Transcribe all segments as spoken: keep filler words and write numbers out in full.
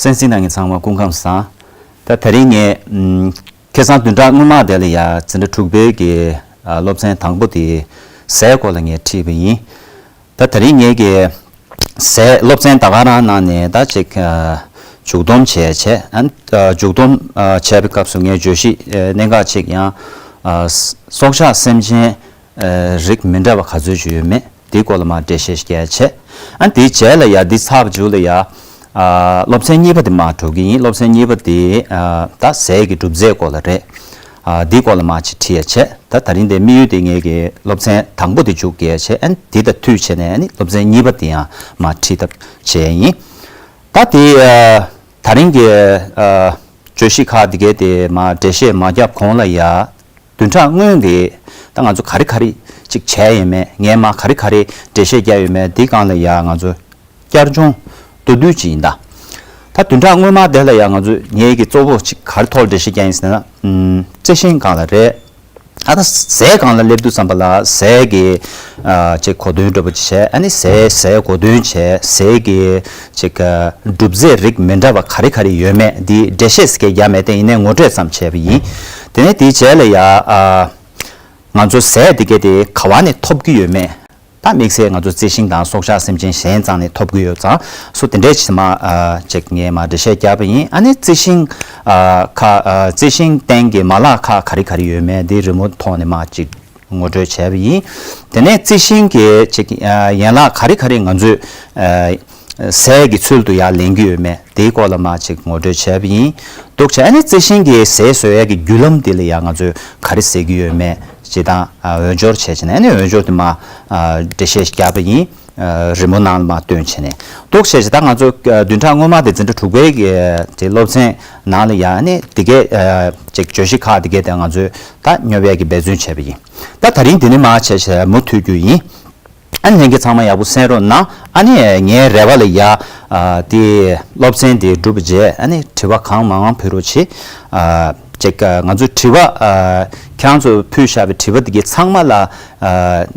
གསན་གཟིགས་གནང་མཁན་ཚང་མ་སྐུ་ཁམས་བཟང་། ད་དེ་རིང་ངས་ཨམ་ཁ་སང་བདུན་ཕྲག་སྔོན་མ་དེ་ལ་ཡ་འཛིན་གྲྭ་དྲུག་པའི་གི་ཨ་སློབ་ཚན་དང་པོ་དེ་ཟས་སྐོར་ལ་ངས་ཁྲིད་པ་ཡིན། ད་དེ་རིང་ངས་གི་ཟས་སློབ་ཚན་ད་ག་རང་ནང་ནས་ད་ཅིག་ཨ་མཇུག་སྡོམ་བྱས་བྱས་ཨ་ཨ་མཇུག་སྡོམ་ཨ་བྱས་པའི་སྐབས་སུ་ངས་བརྗོད་གཞི་ཨ་གནད་འགག་ཅིག་ཡང་ཨ་སྲོག་ཆགས་སེམས་ཅན་ཨ་རིགས་མི་འདྲ་བ་ག་ཚོད་ཅིག་ཡོད་མེད་དེའི་སྐོར་ལ་མར་འགྲེལ་བཤད་བརྒྱབ་བྱས། ཨ་དེའི་རྗེས་ལ་ཡ་འདི་ཚར་བའི་མཇུག་ལ་ཡ་ཨ་སློབ་ཚན་གཉིས་པ་དེ་མར་འགྲོ་གི་ཡིན། སློབ་ཚན་གཉིས་པ་དེ་ཨ་ད་ཟས་ཀྱི་གྲུབ་རྫས་སྐོར་ལ་རེད། ཨ་འདིའི་སྐོར་ལ་མར་ཅིག་ཁྲིད་ཡ་བྱས། ད་དེ་རིང་དེ་དམིགས་ཡུལ་དེ་ངས་ཀྱི་སློབ་ཚན་དང་པོ་དེ་མཇུག་བསྒྲིལ་བྱས། ཨ་འདི་དང་མཐུད་བྱས་ནས་ཨ་ནི་སློབ་ཚན་གཉིས་པ་དེ་ཡང་མར་ཁྲིད་ཐབས་བྱས་ཡིན། ད་དེ་ཨ་དེ་རིང་གི་ཨ་བརྗོད་གཞི་ཁག་དེ་གའི་དེ་མར་འགྲེལ་བཤད་མ་བརྒྱབ་གོང་ལ་ཡ་བདུན་ཕྲག་སྔོན་གྱི་ད་ང་ཚོ་ག་རེ་ག་རེ་ཅིག་བྱས་ཡོད་མེད། ངས་མར་ག་རེ་ག་རེ་འགྲེལ་བཤད་བརྒྱབ་ཡོད་མེད། འདི་སྒང་ལ་ཡ་ང་ཚོ་བསྐྱར་སྦྱོང་མདོར་བསྡུས་ཅིག་ཡིན་ད། ད་བདུན་ཕྲག་སྔོན་མ་དེ་ལ་ཡ་ང་ཚོ་ངས་ཀྱི་གཙོ་བོ་ཅིག་ག་རེ་ཐོག་ལ་འགྲེལ་བཤད་བརྒྱབ་ཡིན་ཟེར་ན། ཨམ་རྩི་ཤིང་སྒང་ལ་རེད། ཨ་ད་ཟས་སྒང་ལ་སླེབས་དུས་ཙམ་པ་ལ་ཟས་ཀྱི་ཨ་ཅིག་གོ་དོན་འདྲ་པོ་ཅིག་བྱས། ཨ་ནི་ཟས་ཟས་གོ་དོན་བྱས། ཟས་ཀྱི་ཅིག་ཨ་གྲུབ་རྫས་རིགས་མི་འདྲ་བ་ག་རེ་ག་རེ་ཡོད་མེད་འདི་འགྲེལ་བཤད་ཟེར་མཁན་བརྒྱབ་མེད་དེ། ཡིན་ནའི་ངོ་སྤྲོད་ཙམ་བྱས་པ་ཡིན། དེ་ནས་དེའི་རྗེས་ལ་ཡ་ཨ་ང་ཚོ་ཟས་དེ་གའི་དེ་ག་བ་ནས་ཐོབ་ཀྱི་ཡོད་མེད། ད་དམིགས་བསལ་ང་ཚོ་རྩི་ཤིང་དང་སྲོག་ཆགས་སེམས་ཅན་གཞན་རྩ་ནས་ཐོབ་ཀྱི་ཡོད་ཙང་སོ་དེ་འདྲའི་ཕྱི་མ་ཨ་ཅིག་ངས་མར་འགྲེལ་བཤད་བརྒྱབ་པ་ཡིན། ཨ་ནི་རྩི་ཤིང་ཨ་ཁག་ཨ་རྩི་ཤིང་སྟེང་གི་མ་ལག་ཁག་ག་རེ་ག་རེ་ཡོད་མེད་འདི་རི་མོ་ཐོག་ནས་མར་ཅིག་ངོ་སྤྲོད་བྱས་པ་ཡིན། དེ་ནས་རྩི་ཤིང་གི་ཅིག་ཨ་ཡན་ལག་ག་རེ་ག་རེ་ང་ཚོས་ཨ་ཟས་ཀྱི་ཚུལ་དུ་ཡར་ལེན་གྱི་ཡོད་མེད་དེའི་སྐོར་ལ་མར་ཅིག་ངོ་སྤྲོད་བྱས་པ་ཡིན། འདུག་བྱས། ཨ་ནི་རྩི་ཤིང་གི་ཟས་བཟོ་ཡས་ཀྱི་བརྒྱུད་ལམ་འདི་ལ་ཡང་ང་ཚོས་ག་རེ་ཟེར་གྱི་ཡོད་མེད་ཅིག་དང་། ཨ་འོས་སྦྱོར་བྱས་བྱས་ནས། ཨ་ནི་འོས་སྦྱོར་དེ་མར་ཨ་འགྲེལ་བཤད་བརྒྱབ་པ་ཡིན། ཨ་རི་མོ་ནང་ལ་མར་སྟོན་བྱས་ནས། འདུག་བྱས་བྱས། ད་ང་ཚོ་ཨ་བདུན་ཕྲག་སྔོན་མ་དེ་འཛིན་གྲྭ་དྲུག་པའི་གི་དེ་སློབ་ཚན་ནང་ལ་ཡང་ནི་དེ་གའི་ཨ་ཅིག་བརྗོད་གཞི་ཁག་དེ་གའི་དེ་ང་ཚོས་ད་སྙོབ་ཡས་ཀྱི་འབད་བརྩོན་བྱས་པ་ཡིན། ད་དེ་རིང་དེ་ནས་མར་བྱས་བྱས་མུ་མཐུད་རྒྱུ་ཡིན། ཨ་ནི་ལྷན་རྒྱས་ཚང་མ་ཡག་པོ་གསན་རོགས་གནང་། ཨ་ནི་ངའི་རེ་བ་ལ་ཡ་ཨ་དེ་སློབ་ཚན་དེ་གྲུབ་རྗེས་ཨ་ནི་དྲི་བ་གང་མང་མང་ཕུལ་རོགས་གྱིས། ཨ་ཅིག་ཨ་ང་ཚོས་དྲི་བ་ཨ་ཁྱེད་རང་ཚོས་ཕུལ་བཞག་པའི་དྲི་བ་དེ་གའི་ཚང་མ་ལ་ཨ་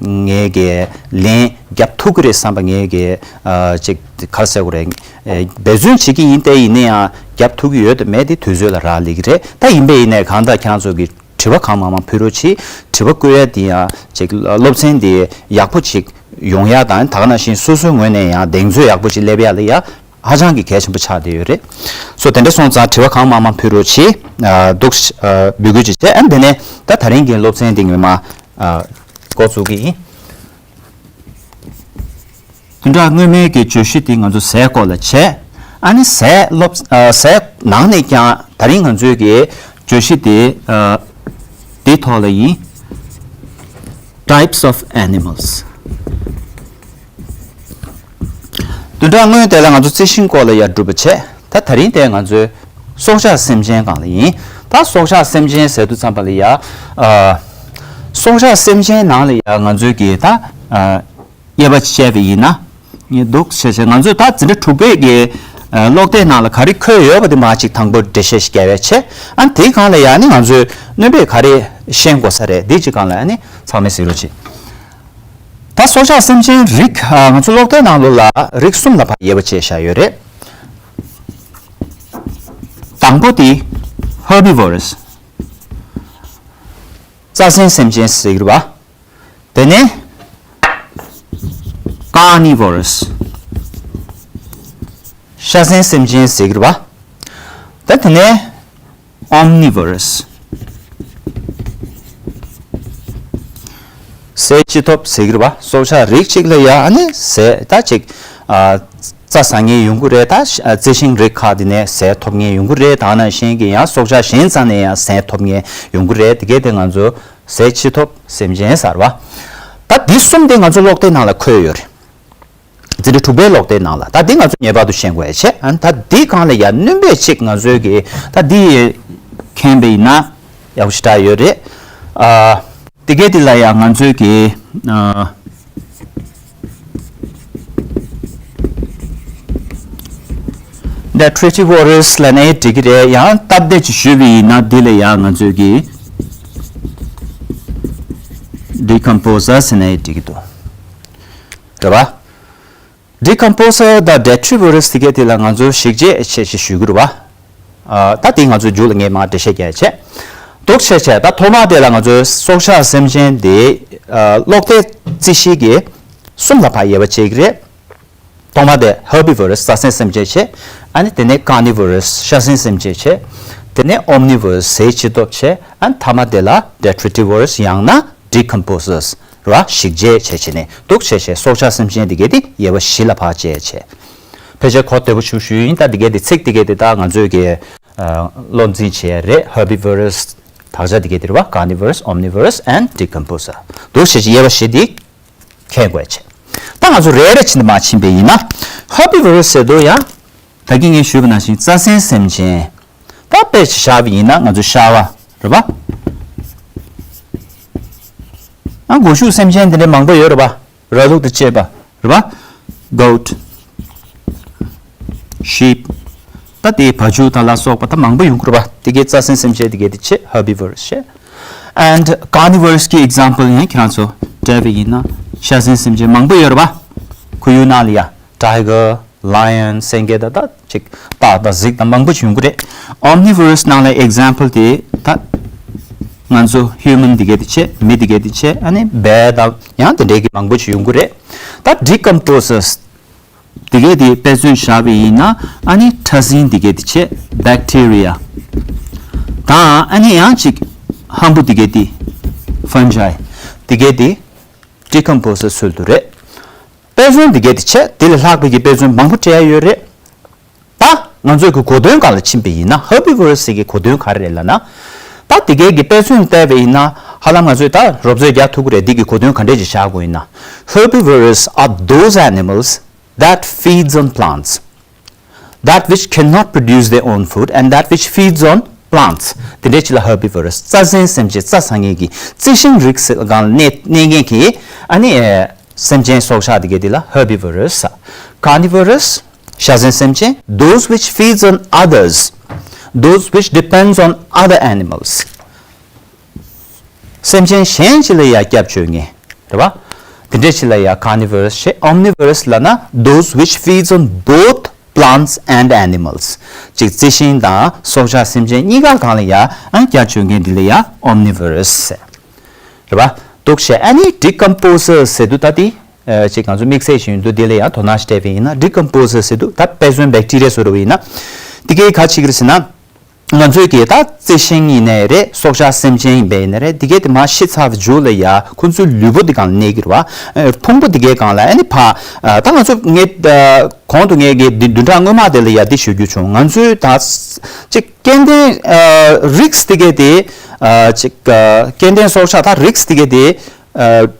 ངས་གི་ལན་རྒྱབ་ཐུབ་ཀྱི་རེད་བསམ་པ་ངས་གི་ཨ་ཅིག་ག་རེ་ཟེར་དགོས་རེད། ཨེ་འབད་བརྩོན་བྱེད་ཀྱི་ཡིན་ཏེ། ཡིན་ན་ཡང་རྒྱབ་ཐུབ་ཀྱི་ཡོད་དང་མེད་དེ་དུས་ཚོད་ལ་རག་ལས་ཀྱི་རེད། ད་ཡིན་པས་ཡིན་ནའི་གང་ལྟར་ཁྱེད་རང་ཚོ་གི་དྲི་བ་གང་མང་མང་ཕུལ་རོགས་གྱིས། དྲི་བ་བཀོད་ཡ་དེ་ཡང་ཅིག་སློབ་ཚན་དེ་ཡག་པོ་ཅིག་ཡོང་ཡ་དང་། ད་ག་ནང་བཞིན་སོ་སོའི་ངོས་ནས་ཡང་གདེང་ཚོད་ཡག་པོ་ཅིག་སླེབས་ཡ་ལ་ཡ་ཧ་ཅང་གི་གལ་ཆེན་པོ་ཆགས་བསྡད་ཡོད་རེད། སོ་དེ་འདྲ་སོང་ཙང་དྲི་བ་གང་མང་མང་ཕུལ་རོགས་གྱིས། ཨ་འདུག་ཨ་འབོད་སྐུལ་ཅིག་བྱས། ཨ་དེ་ནས་ད་དེ་རིང་གི་སློབ་ཚན་འདི་ངོ་མ་ཨ་འགོ་བཙུགས་ཀྱི་ཡིན། བདུན་ཕྲག་སྔོན་མའི་གི་བརྗོད་གཞི་དེ་ང་ཚོ་ཟས་སྐོར་ལ་བྱས། ཨ་ནི་ཟས་སློབ་ཨ་ཟས་ནང་ནས་ཀྱང་དེ་རིང་ང་ཚོའི་གི་བརྗོད་གཞི་དེ་ཨ་དེའི་ཐོག་ལ་ཡིན། Types of animals. བདུན་ཕྲག་སྔོན་དེ་ལ་ང་ཚོ་རྩི་ཤིང་སྐོར་ལ་ཡར་གྲུབ་པ་བྱས། ད་དེ་རིང་དེ་ང་ཚོའི་སྲོག་ཆགས་སེམས་ཅན་སྒང་ལ་ཡིན། ད་སྲོག་ཆགས་སེམས་ཅན་ཟེར་དུས་ཙམ་པ་ལ་ཡ་ཨ་སྲོག་ཆགས་སེམས་ཅན་ནང་ལ་ཡ་ང་ཚོའི་གི་ད་ཨ་དབྱེ་བ་བྱས་པ་ཡིན་ན། ངས་འདུག་བྱས་བྱས་ང་ཚོས་ད་འཛིན་གྲྭ་དྲུག་པའི་གི་ཨ་ཀློག་དེབ་ནང་ལ་ག་རེ་འཁོད་ཡོད་པ་དེ་མར་ཅིག་དང་པོ་འགྲེལ་བཤད་ཞིག་རྒྱབ་པ་བྱས། ཨ་དེའི་སྒང་ལ་ཡ་ནི་ང་ཚོས་སྣོན་པ་ག་རེ་ཤེས་དགོས་ས་རེད། འདི་ཅིག་སྒང་ལ་ཡ་ནི་ཚང་མས་གཟིགས་རོགས་གྱིས། ད་སྲོག་ཆགས་སེམས་ཅན་རིགས་ཨ་ང་ཚོ་ཀློག་དེབ་ནང་ལོགས་ལ་རིགས་གསུམ་ལ་ཕར་དབྱེ་བ་ཕྱེ་བཞག་ཡོད་རེད། དང་པོ་དེ་Herbivores། རྩྭ་ཟན་སེམས་ཅན་ཟེར་གྱི་རེད་པ། དེ་ནས་Carnivores། ཤ་ཟན་སེམས་ཅན་ཟེར་གྱི་རེད་པ། ད་དེ་ནས་Omnivores། ཟས་ཅི་ཐུབ་ཟེར་གྱི་རེད་པ། སྲོག་ཆགས་རིགས་གཅིག་ལ་ཡ་ཨ་ནི་ཟས་ད་ཅིག་ཨ་རྩྭ་ཟ་མཁན་ཡོང་གི་རེད། ད་ཨ་རྩི་ཤིང་རིགས་ཁག་དེ་ནས་ཟས་ཐོབ་མཁན་ཡོང་གི་རེད། ད་ནང་བཞིན་གྱི་ཡང་སྲོག་ཆགས་གཞན་རྩ་ནས་ཡང་ཟས་ཐོབ་མཁན་ཡོང་གི་རེད། དེ་གས་དེ་ང་ཚོ་ཟས་ཅི་ཐུབ་སེམས་ཅན་ཟེར་བ། ད་འདི་གསུམ་དེ་ང་ཚོ་ཀློག་དེབ་ནང་ལ་འཁོད་ཡོད་རེད། འཛིན་གྲྭ་དྲུག་པའི་ཀློག་དེབ་ནང་ལ། ད་འདི་ང་ཚོ་ངེས་པར་དུ་ཤེས་དགོས་ཡ་བྱས། ཨ་ད་འདི་སྒང་ལ་ཡ་སྣོན་པ་ཅིག་ང་ཚོའི་གི་ད་འདི་མཁྱེན་པ་ཡིན་ན་ཡག་པོ་ཞེ་དྲག་ཡོད་རེད། ཨ་དེ་གས་དེ་ལ་ཡ་ང་ཚོའི་གི་ཨ་Detritivores ལབ་ནའི་འགྲིག་གི་རེད། ཡང་སྟབས་བདེ་ཅིག་ཞུས་པ་ཡིན་ན་འདི་ལ་ཡང་ང་ཚོས་ཀྱི་Decomposers ཟེར་ནའི་འགྲིག་གི་འདུག་རེད་པ། Decomposer དང་detritivores དེ་གའི་དེ་ལ་ང་ཚོ་ཞིབ་དཔྱད་བྱས་ཞེས་ཞུ་གི་རེད་བ། ཨ། ད་དེ་ང་ཚོ་མཇུག་ལ་ངས་མར་འགྲེལ་བཤད་རྒྱག་བྱས། འདུག་བྱས་བྱས་ད་ཐོག་མ་དེ་ལ་ང་ཚོའི་སྲོག་ཆགས་སེམས་ཅན་དེ། ཨ། གློག་ལྡན་རྩི་ཤིང་གི་གསུམ་ལ་ཕར་དབྱེ་བ་ཕྱེ་གི་རེད། ཐོག་མ་དེ་herbivores རྩྭ་སྲིན་སེམས་ཅན་བྱས། ཨ་ནི་དེ་ནས་carnivores ཤ་ཟན་སེམས་ཅན་བྱས། དེ་ནས་omnivores ཟས་བྱེད་སྟོབས་བྱས། ཨ་ནི་མཐའ་མ་དེ་ལ་detritivores ཡང་ན་decomposers ར་ཞིབ་དཔྱད་བྱས་བྱས་ནས་འདུག་བྱས་བྱས་སྲོག་ཆགས་སེམས་ཅན་དེ་གའི་དེ་དབྱེ་བ་བཞི་ལ་ཕར་བཅད་བྱས། ཕལ་ཆེར་གོ་བདེ་པོ་ཞུ་ཞུ་ཡིན། ད་དེ་གའི་དེ་ཚིག་དེ་གའི་དེ་ད་ང་ཚོས་ཀྱི་ཨ། བློ་འཛིན་བྱས་རེད། herbivores དག་ཆ་དེ་གའི་དེ་རེད་བ། carnivores, omnivores and decomposer འདུག་བྱས་བྱས་དབྱེ་བ་བཞི་དེ་མཁྱེན་དགོས་བྱས། ད་ང་ཚོ་རེ་རེ་བྱས་ནས་མར་ཕྱིན་པ་ཡིན་ན། herbivores ཟེར་དུས་ཡང་ད་གིན་ངས་ཞུས་པ་ནང་བཞིན་རྩྭ་སྲིན་སེམས་ཅན། ད་དཔེ་བཞག་པ་ཡིན་ན་ང་ཚོ་ཤ་བ་རེད་བ། ཨ། སྒོ་ཕྱུགས་སེམས་ཅན་དེ་འདྲ་མང་པོ་ཡོད་རེད་བ། ར་ལུག་དང་བཅས་པ་རེད་བ། goat, sheep ད་དེའི་བ་ཕྱུགས་དང་ལ་སོགས་པ་ད་མང་པོ་ཡོང་གི་རེད་བ། དེ་གའི་རྩྭ་སྲིན་སེམས་ཅན་དེ་གའི་དེ་བྱས་herbivores བྱས། and carnivores གི་example ཡང་ཁྱེད་རང་ཚོ་སྤྲད་པ་ཡིན་ན་ཤ་ཟན་སེམས་ཅན་མང་པོ་ཡོད་རེད་བ། ཁོར་ཡུག་ནང་ལ་ཡ་tiger, lion སེང་གེ་དང་ད་ཅིག་སྟག་དང་གཟིག་དང་མང་པོ་ཞིག་ཡོང་གི་རེད། omnivores ནང་ལ་example དེ་ད་ང་ཚོ་human དེ་གའི་དེ་བྱས། མི་དེ་གའི་དེ་བྱས། ཨ་ནི་བལ་དང་ཡང་དེ་འདྲའི་གི་མང་པོ་ཞིག་ཡོང་གི་རེད། ད་decomposers དེ་གའི་དེ་དཔེ་མཚོན་བཞག་པ་ཡིན་ན། ཨ་ནི་ཕྲ་སྲིན་དེ་གའི་དེ་བྱས་bacteria དང་། ཨ་ནི་ཡང་ཅིག་ཧམ་བུ་དེ་གའི་དེ་fungi དེ་གའི་དེ་decomposer ཚུལ་དུ་རེད། དཔེ་མཚོན་འདི་གའི་དེ་བྱས། དེ་ལས་ལྷག་པའི་གི་དཔེ་མཚོན་མང་པོ་སྤྲད་ཡ་ཡོད་རེད། ད་ང་ཚོའི་གི་གོ་དོན་སྒང་ལ་ཕྱིན་པ་ཡིན་ན། herbivores ཟེར་གི་གོ་དོན་ག་རེ་རེད་ལབ་ན། ད་དེ་གའི་གི་དཔེ་མཚོན་བལྟས་པ་ཡིན་ན། ཧ་ལམ་ང་ཚོས་ད་རོབ་ཙམ་རྒྱག་ཐུབ་ཀྱི་རེད། འདི་གི་གོ་དོན་ག་འདྲས་ཅིག་བཞག་དགོས་ཡིན་ན། herbivores are those animals that feeds on plants, that which cannot produce their own food and that which feeds on plants. དེ་འདྲའི་ཅིག་ལ་herbivores རྩྭ་ཟན་སེམས་ཅན། རྩྭ་ཟ་མཁན་གྱི་རྩི་ཤིང་རིགས་སྒང་ལ་གནས་གནས་མཁན་གྱི། ཨ་ནི་ཨེ། སེམས་ཅན་སྲོག་ཆགས་དེ་གའི་དེ་ལ་herbivores ཟེར། carnivores ཤ་ཟན་སེམས་ཅན། those which feeds on others, those which depends on other animals སེམས་ཅན་གཞན་ཅིག་ལ་ཡ་སྐྱབས་བཅོལ་མཁན་རེད་བ། དེ་འདྲའི་ཅིག་ལ་ཡ་carnivores བྱས། omnivores ལབ་ན་those which feeds on both plants and animals ཅིག་རྩི་ཤིང་དང་སྲོག་ཆགས་སེམས་ཅན་གཉིས་ཀ་སྒང་ལ་ཡ་ཨ་སྐྱབས་བཅོལ་མཁན་དེ་ལ་ཡ་omnivores ཟེར། རེད་བ། འདུག་བྱས། ཨ་ནི་decomposers ཟེར་དུས་ད་དེ་ཨ་ཅིག་ང་ཚོ་དམིགས་བསལ་ཞིག་ཡིན་དུས་དེ་ལ་ཡ་དོ་སྣང་ཞིག་སྤྲད་པ་ཡིན་ན། decomposers ཟེར་དུས་ད་དཔེ་མཚོན་bacteria བཟོ་འདྲ་བ་ཡིན་ན། དེ་གའི་ག་ཅིག་རེད་ཟེར་ན། ང་ཚོའི་གི་ད་རྩི་ཤིང་ཡིན་ནའི་རེད། སྲོག་ཆགས་སེམས་ཅན་ཡིན་པ་ཡིན་ནའི་རེད། དེ་གའི་དེ་མར་ཤི་ཚར་བའི་མཇུག་ལ་ཡ་ཁོ་ཚོའི་ལུས་པོ་དེ་སྒང་ལ་གནས་ཀྱི་རེད་བ། ཨ། ཕུང་པོ་དེ་གའི་སྒང་ལ། ཨ་ནི་ཕར། ཨ། ད་ང་ཚོ་ངས་ཨ་གོང་དུ་ངས་གི་བདུན་ཕྲག་སྔོན་མ་དེ་ལ་ཡ་འདི་ཞུ་རྒྱུ་བྱུང་། ང་ཚོའི་ད་ཅིག་སྐྱེ་ལྡན་ཨ་རིགས་དེ་གའི་དེ། ཨ་ཅིག་ཨ་སྐྱེ་ལྡན་སྲོག་ཆགས་ད་རིགས་དེ་གའི་དེ། ཨ།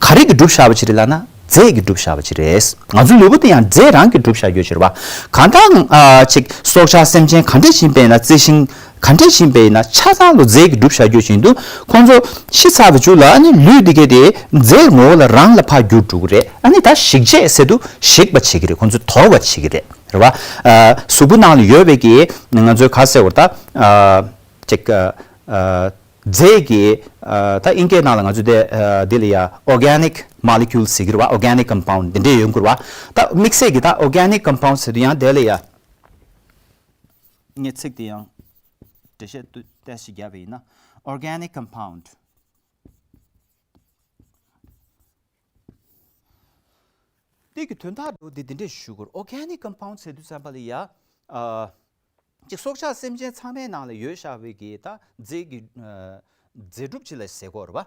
ག་རེ་གིས་གྲུབ་བཞག་པ་ཅིག་རེད་ལབ་ན། རྫས་ཀྱིས་གྲུབ་བཞག་པ་ཅིག་རེད། ང་ཚོའི་ལུས་པོ་དེ་ཡང་རྫས་རང་གིས་གྲུབ་བཞག་རྒྱུ་ཅིག་རེད་བ། གང་ལྟར་ཨ་ཅིག་སྲོག་ཆགས་སེམས་ཅན་ག་འདྲས་ཤིག་ཡིན་པ་ཡིན་ན། རྩི་ཤིང་ག་འདྲས་ཤིག་ཡིན་པ་ཡིན་ན། ཆ་ཚང་ལོ་རྫས་ཀྱིས་གྲུབ་བཞག་རྒྱུ་ཅིག་ཡིན་དུས། ཁོང་ཚོ་ཤི་ཚར་བའི་མཇུག་ལ་ཨ་ནི་ལུས་དེ་གའི་དེ་རྫས་ངོ་བོ་ལ་རང་ལ་ཕར་འགྱུར་འགྲོ་གི་རེད། ཨ་ནི་ད་ཞིག་བྱེད་ཟེར་དུས་ཞིག་པ་བྱེད་ཀྱི་རེད། ཁོང་ཚོ་དོར་བ་བྱེད་ཀྱི་རེད། རེད་བ། ཨ་གཟུགས་པོ་ནང་ལ་ཡོད་པའི་གི་ང་ཚོའི་ག་ཟེར་བ་ད། ཨ་ཅིག་ཨ་ཨ། རྫས་ཀྱི། ཨ་ད་ཨིན་སྐད་ནང་ལ་ང་ཚོ་དེ་ཨ་འདི་ལ་ཡ་organic molecules ཟེར་གྱི་རེད་བ། organic compound འདི་འདྲས་ཡོང་གི་རེད་བ། ད་དམིགས་བསལ་གྱི་ད་organic compound ཟེར་དུས་ཡང་དེ་ལ་ཡ། ངས་ཚིག་དེ་ཡང་འགྲེལ་བཤད་ཏོག་ཙམ་བརྒྱབ་པ་ཡིན་ན། organic compound དེ་གི་དོན་དག་འདྲ་བོ་འདི་འདི་འདྲས་ཞུ་དགོས་རེད། organic compound ཟེར་དུས་ཙམ་པ་ལ་ཡ། ཨ་ཅིག་སྲོག་ཆགས་སེམས་ཅན་ཚང་མའི་ནང་ལ་ཡོད་བཞག་པའི་གི་ད་རྫས་ཀྱི་ཨ་རྫས་གྲུབ་ཅིག་ལ་ཟེར་དགོས་རེད་བ།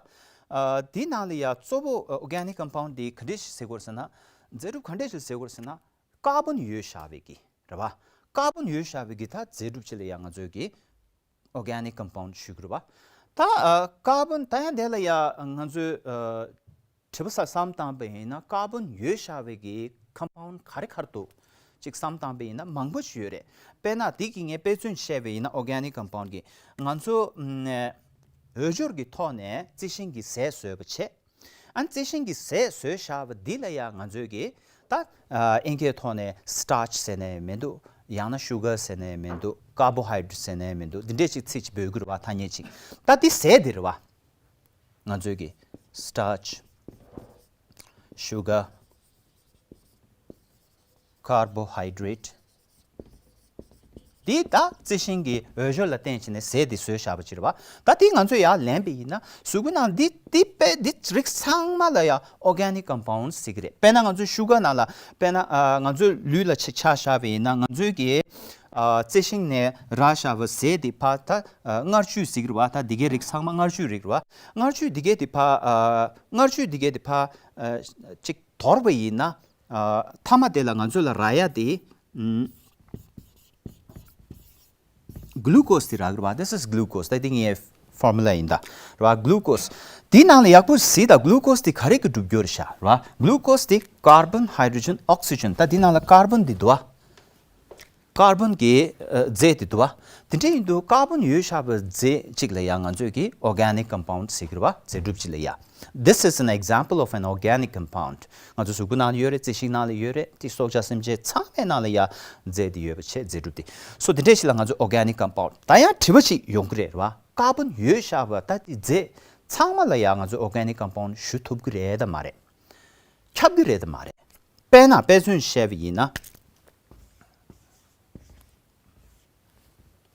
ཨ་དེའི་ནང་ལ་ཡ་གཙོ་བོ་organic compound དེ་ག་འདྲས་ཞིག་ཟེར་དགོས་རེད་ཟེར་ན། རྫས་གྲུབ་ག་འདྲས་ཞིག་ཟེར་དགོས་རེད་ཟེར་ན། ཀར་བོན་ཡོད་བཞག་པའི་གི་རེད་བ། ཀར་བོན་ཡོད་བཞག་པའི་གི་ད་རྫས་གྲུབ་ཅིག་ལ་ཡ་ང་ཚོས་གི་organic compound ཞུ་གི་རེད་བ། ད་ཨ་ཀར་བོན་ད་ཡང་དེ་ལ་ཡ་ང་ཚོས་ཨ་དྲི་བ་ས་བསམ་བཏང་པ་ཡིན་ན། ཀར་བོན་ཡོད་བཞག་པའི་གི་compound ག་རེ་ག་རེ་འདུག་ཅིག་བསམ་བཏང་པ་ཡིན་ན་མང་པོ་ཞིག་ཡོད་རེད། དཔེར་ན་དེ་གི་ངས་དཔེ་མཚོན་བཤད་པ་ཡིན་ན། organic compound གི་ང་ཚོ་ཨ་འོས་སྦྱོར་གྱི་ཐོག་ནས་རྩི་ཤིང་གི་ཟས་བཟོས་པ་བྱས། ཨ་ནི་རྩི་ཤིང་གི་ཟས་བཟོས་བཞག་པ་འདི་ལ་ཡང་ང་ཚོས་ཀྱིས་ད་ཨ་ཨིན་སྐད་ཐོག་ནས་starch ཟེར་ནའི་མི་འདུག་ཡང་ན་sugar ཟེར་ནའི་མི་འདུག carbohydrate ཟེར་ནའི་མི་འདུག་འདི་འདྲས་ཅིག་ཚིག་ཅིག་འབོད་ཀྱི་རེད་བ། ཐ་སྙད་ཅིག་ད་འདི་ཟས་འདི་རེད་བ། ང་ཚོས་ཀྱིས་starch, sugar, carbohydrate། འདི་ད་རྩི་ཤིང་གི་འོས་སྦྱོར་ལ་བརྟེན་བྱས་ནས་ཟས་འདི་བཟོས་བཞག་པ་ཅིག་རེད་བ། ད་འདི་ང་ཚོས་ཡར་ལེན་པ་ཡིན་ན་གཟུགས་པོའི་ནང་འདི་འདི་དཔེ་འདི་རིགས་ཚང་མ་ལ་ཡང་organic compounds ཟེར་གྱི་རེད། དཔེར་ན་ང་ཚོའི་ཤུ་གར་ནང་ལ་དཔེར་ན་ཨ་ང་ཚོའི་ལུས་ལ་ཆ་ཆ་བཞག་པ་ཡིན་ན་ང་ཚོའི་གི་ཨ་རྩི་ཤིང་ནས་རག་བཞག་པ་ཟས་འདི་ཕར་ད་ཨ་མངར་ཆུ་ཟེར་གྱི་རེད་བ། ད་འདི་གའི་རིགས་ཚང་མ་མངར་ཆུ་རིགས་རེད་བ། མངར་ཆུ་འདི་གའི་འདི་ཕར་ཨ་མངར་ཆུ་འདི་གའི་འདི་ཕར་ཨ་ཅིག་དོར་བ་ཡིན་ན། ཨ་མཐའ་མ་དེ་ལ་ང་ཚོ་ལ་རག་ཡ་དེ་ཨམ་glucose དེ་རག་གི་རེད་བ། This is glucose. ད་དེ་ངའི་formula ཡིན་ད་རེད་བ། glucose དེའི་ནང་ལ་ཡག་པོ་གཟིགས་དང་། glucose དེ་ག་རེ་གི་གྲུབ་རྒྱུ་རེད་ཤག་རེད་བ། glucose དེ་carbon, hydrogen, oxygen། ད་དེའི་ནང་ལ་carbon དེ་འདུག་བ། carbon གི་ཨ་རྫས་དེ་འདུག་བ། དེ་འདྲ་ཡིན་དུས་carbon ཡོད་བཞག་པའི་རྫས་གཅིག་ལ་ཡང་ང་ཚོས་ཀྱི་organic compound ཟེར་གྱི་རེད་བ། རྫས་གྲུབ་གཅིག་ལ་ཡ། This is an example of an organic compound. ང་ཚོ་གཟུགས་པོ་ནང་ལ་ཡོད་རེད། རྩི་ཤིང་ནང་ལ་ཡོད་རེད། དེ་སྲོག་ཆགས་སེམས་ཅན་ཚང་མའི་ནང་ལ་ཡ་རྫས་དེ་ཡོད་པ་བྱས། རྫས་གྲུབ་དེ། སོ་དེ་འདྲ་ཞིག་ལ་ང་ཚོ་organic compound། ད་ཡང་དྲི་བ་ཞིག་ཡོང་གི་རེད་རེད་བ། carbon ཡོད་བཞག་པ་ད་དེ་རྫས་ཚང་མ་ལ་ཡ་ང་ཚོ་organic compound ཞུ་ཐུབ་ཀྱི་རེད་དམ་མ་རེད། ཁྱབ་ཀྱི་རེད་དམ་མ་རེད། དཔེར་ན་དཔེ་མཚོན་བཤད་པ་ཡིན་ན།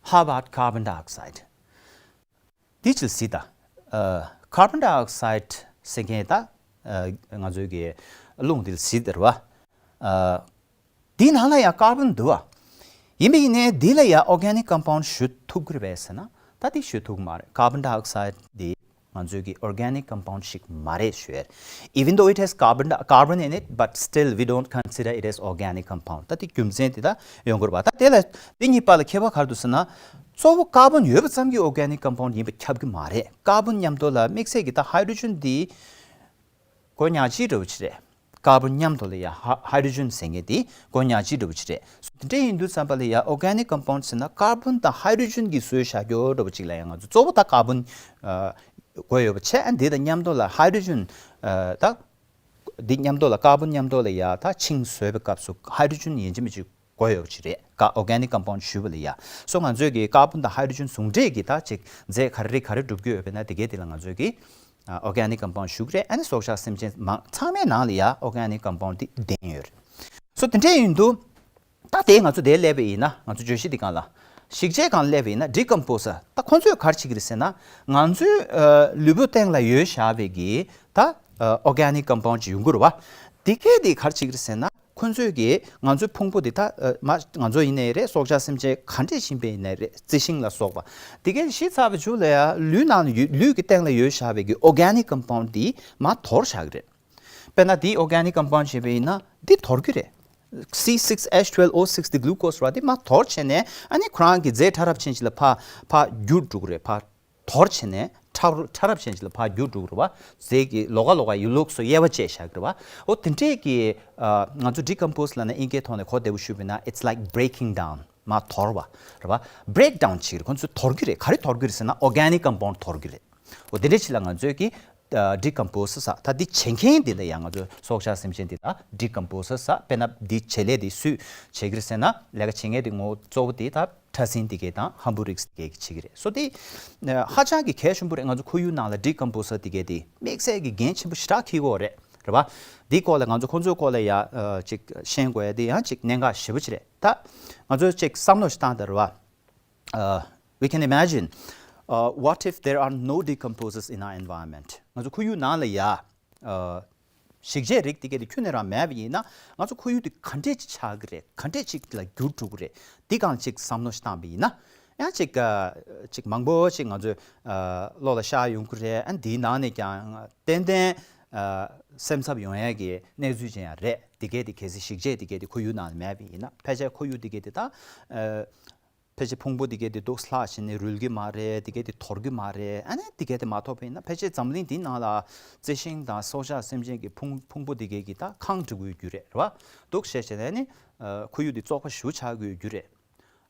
How about carbon dioxide? དེ་ཅིག་གཟིགས་དང་། ཨ་carbon dioxide ཟེར་མཁན་ད་ཨ་ང་ཚོའི་གི་རླུང་དེ་གཟིགས་དང་རེད་བ། ཨ་དེའི་ནང་ལ་ཡང་carbon འདུག་བ། ཡིན་པ་ཡིན་ནའི་དེ་ལ་ཡང་organic compound ཞུ་ཐུབ་ཀྱི་རེད་པས་ཟེར་ན་ད་དེ་ཞུ་ཐུབ་ཀྱི་མ་རེད། carbon dioxide དེ་ང་ཚོའི་གི་organic compound ཞིག་མ་རེད་ཞུ་ཡ། Even though it has carbon carbon in it, but still we don't consider it as organic compound. ད་དེ་རྒྱུ་མཚན་དེ་ད་ཡོང་གི་རེད་བ། ད་དེ་ལ་དེ་གཉིས་བར་ལ་ཁྱད་པར་ག་རེ་འདུག་ཟེར་ན། གཙོ་བོ་carbon ཡོད་པ་ཙམ་གྱིས་organic compound ཡིན་པ་ཁྱབ་ཀྱི་མ་རེད། carbon མཉམ་དུ་ལ་དམིགས་བསལ་གྱི་ད་hydrogen འདི་གོ་ཉག་གཅིག་འདྲ་བོ་ཅིག་རེད། carbon མཉམ་དུ་ལ་ཡ་ཧ- hydrogen ཟེར་མཁན་དེ་གོ་ཉག་གཅིག་འདྲ་བོ་ཅིག་རེད། དེ་འདྲ་ཡིན་དུས་ཙམ་པ་ལ་ཡ་organic compound ཟེར་ན་carbon དང་hydrogen གྱིས་བཟོས་བཞག་རྒྱུ་འདྲ་བོ་ཅིག་ལ་ཡ་ང་ཚོ་གཙོ་བོ་ད་carbon ཨ་དགོས་ཡོད་པ་བྱས། ཨ་འདི་དང་མཉམ་དུ་ལ་hydrogen ཨ་ད་འདི་མཉམ་དུ་ལ་carbon མཉམ་དུ་ལ་ཡ་ད་ཆིངས་བཟོས་པའི་སྐབས་སུ་hydrogen ཡིན་གཅིག་མིན་གཅིག་དགོས་ཡོད་ཅིག་རེད། ཀ་organic compound ཞུས་པ་ལ་ཡ། སོ་ང་ཚོས་ཀྱི་carbon དང་hydrogen ཟུང་འབྲེལ་གྱི་ད་ཅིག་རྫས་ག་རེ་རེད་ག་རེ་གྲུབ་ཀྱི་ཡོད་པས་ན་དེ་གའི་དེ་ལ་ང་ཚོས་ཀྱི་ཨ་organic compound ཞུ་གི་རེད། ཨ་ནི་སྲོག་ཆགས་སེམས་ཅན་མང་ཚང་མའི་ནང་ལ་ཡ་organic compound དེ་ལྡན་ཡོད་རེད། སོ་དེ་འདྲ་ཡིན་དུས་ད་དེ་ང་ཚོ་དེ་སླེབས་པ་ཡིན་ན་ང་ཚོ་བརྗོད་གཞི་འདི་སྒང་ལ་ཞིག་ཆའི་སྒང་སླེབས་པ་ཡིན་ན་decomposer ད་ཁོང་ཚོས་ག་རེ་བྱེད་ཀྱི་རེད་ཟེར་ན་ང་ཚོའི་ཨ་ལུས་པོ་སྟེང་ལ་ཡོད་བཞག་པའི་གི་ད་ཨ་organic compound ཅིག་ཡོང་གི་རེད་བ། དེ་གའི་དེ་ག་རེ་བྱེད་ཀྱི་རེད་ཟེར་ན། ཁོ་ཚོས་ཀྱིས་ང་ཚོའི་ཕུང་པོ་འདི་ད་ཨ་མ་ང་ཚོ་ཡིན་ནའི་རེད། སྲོག་ཆགས་སེམས་ཅན་ག་འདྲས་ཤིག་ཡིན་ནའི་རེད། རྩི་ཤིང་ལ་སོགས་པ་འདི་གའི་ཤི་ཚར་བའི་མཇུག་ལ་ཡ་ལུས་ནང་ལ་ཡོད་ལུས་ཀྱི་སྟེང་ལ་ཡོད་བཞག་པའི་གི་organic compound འདི་མར་དོར་བཞག་གི་རེད། དཔེར་ན་འདི་organic compound བྱས་པ་ཡིན་ན་འདི་དོར་གི་རེད། C six H twelve O six འདི་glucose རེད་བ། འདི་མར་དོར་བྱས་ནས་ཨ་ནི་ཁོ་རང་གི་རྫས་ཕྲ་རབ་ཅན་ཞིག་ལ་ཕར་ཕར་འགྱུར་འགྲོ་གི་རེད། ཕར་དོར་བྱས་ནས་ཕྲ་རུ་ཕྲ་རབ་ཅན་ཞིག་ལ་ཕར་འགྱུར་འགྲོ་གི་རེད་བ། རྫས་ཀྱི་ལོགས་ཀ་ལོགས་ཀ་ཡུལ་ལུགས་སུ་དབྱེ་བ་བཅད་བཞག་གི་རེད་བ། འོ་དེ་འདྲས་ཀྱི་ཨ་ང་ཚོ་decompose ལབ་ན་དབྱིན་སྐད་ཐོག་ནས་གོ་བདེ་པོ་ཞུས་པ་ཡིན་ན་it's like breaking down མར་དོར་བ་རེད་བ། break down བྱེད་ཀྱི་རེད། ཁོ་ཚོས་དོར་གྱི་རེད། ག་རེ་དོར་གྱི་རེད་ཟེར་ན་organic compound དོར་གྱི་རེད། འོ་དེ་འདྲས་ཞིག་ལ་ང་ཚོས་ཀྱི་ཨ་decompose ཟེར། ད་འདི་བྱེད་མཁན་འདི་ལ་ཡང་ང་ཚོ་སྲོག་ཆགས་སེམས་ཅན་འདི་ལ་decompose ཟེར། དཔེར་ན་འདི་བྱེད་ལས་འདི་སུས་བྱེད་ཀྱི་རེད་ཟེར་ན་ལས་ཀ་བྱེད་མཁན་འདི་ངོ་བོ་གཙོ་བོ་འདི་ད་ཕྲ་སྲིན་འདི་གས་དང་ཧམ་བུ་རིགས་འདི་གས་ཀྱིས་བྱེད་ཀྱི་རེད། སོ་འདི་ཨ་ཧ་ཅང་གི་གལ་ཆེན་པོ་རེད། ང་ཚོ་ཁོར་ཡུག་ནང་ལ་decompose འདི་གས་འདི་དམིགས་བསལ་གྱི་འགན་ཆེན་པོ་ཞེ་དྲག་འཁྱེར་དགོས་རེད། རེད་བ། འདིའི་སྐོར་ལ་ང་ཚོ་ཁོང་ཚོའི་སྐོར་ལ་ཡ་ཨ་ཅིག་ཤེས་དགོས་ཡ་འདི་ཡང་ཅིག་གནད་འགག་ཞེ་པོ་ཅིག་རེད། ད་ང་ཚོས་ཅིག་བསམ་བློ་ཞིག་བཏང་དང་རེད་བ། Uh, we can imagine, uh, what if there are no decomposers in our environment? ང་ཚོ་ཁོར་ཡུག་ནང་ལ་ཡ་ཨ་ཞིག་ཆའི་རིགས་དེ་གས་དེ་ཁྱོན་ནས་རང་མེད་པ་ཡིན་ན་ང་ཚོ་ཁོར་ཡུག་དེ་ག་འདྲས་ཅིག་ཆགས་ཀྱི་རེད། ག་འདྲས་ཅིག་ལ་འགྱུར་འགྲོ་གི་རེད། འདི་སྒང་ཅིག་བསམ་བློ་ཞིག་བཏང་པ་ཡིན་ན་ཡང་ཅིག་ཨ་ཅིག་མང་པོ་ཅིག་ང་ཚོའི་ཨ་བློ་ལ་ཤར་ཡོང་གི་རེད། ཨ་འདིའི་ནང་ནས་ཀྱང་ཏན་ཏན་ཨ་སེམས་འཚབ་ཡོང་ཡས་ཀྱི་གནས་ཚུལ་ཅིག་ཡང་རེད། དེ་གས་དེ་གལ་སྲིད་ཞིག་ཆ་དེ་གས་དེ་ཁོར་ཡུག་ནང་ལ་མེད་པ་ཡིན་ན་ཕལ་ཆེར་ཁོར་ཡུག་དེ་གས་དེ་ད་ཨ་ཕལ་ཆེར་ཕུང་པོ་དེ་གས་དེ་སྡུག་ལྷག་བྱས་ནས་རུལ་གྱི་མ་རེད། དེ་གས་དེ་དོར་གྱི་མ་རེད། ཨ་ནི་དེ་གས་དེ་མ་ཐོབ་པ་ཡིན་ན་ཕལ་ཆེར་འཛམ་གླིང་འདིའི་ནང་ལ་རྩི་ཤིང་དང་སྲོག་ཆགས་སེམས་ཅན་གྱི་ཕུང་ཕུང་པོ་དེ་གས་ཀྱི་ད་ཁང་འགྲིག་གི་རྒྱུ་རེད། རེད་བ། སྡུག་བཤད་བྱས་ནས་ནི་ཨ་ཁོར་ཡུག་དེ་བཙོག་པ་ཞེ་པོ་ཆགས་ཀྱི་རྒྱུ་རེད།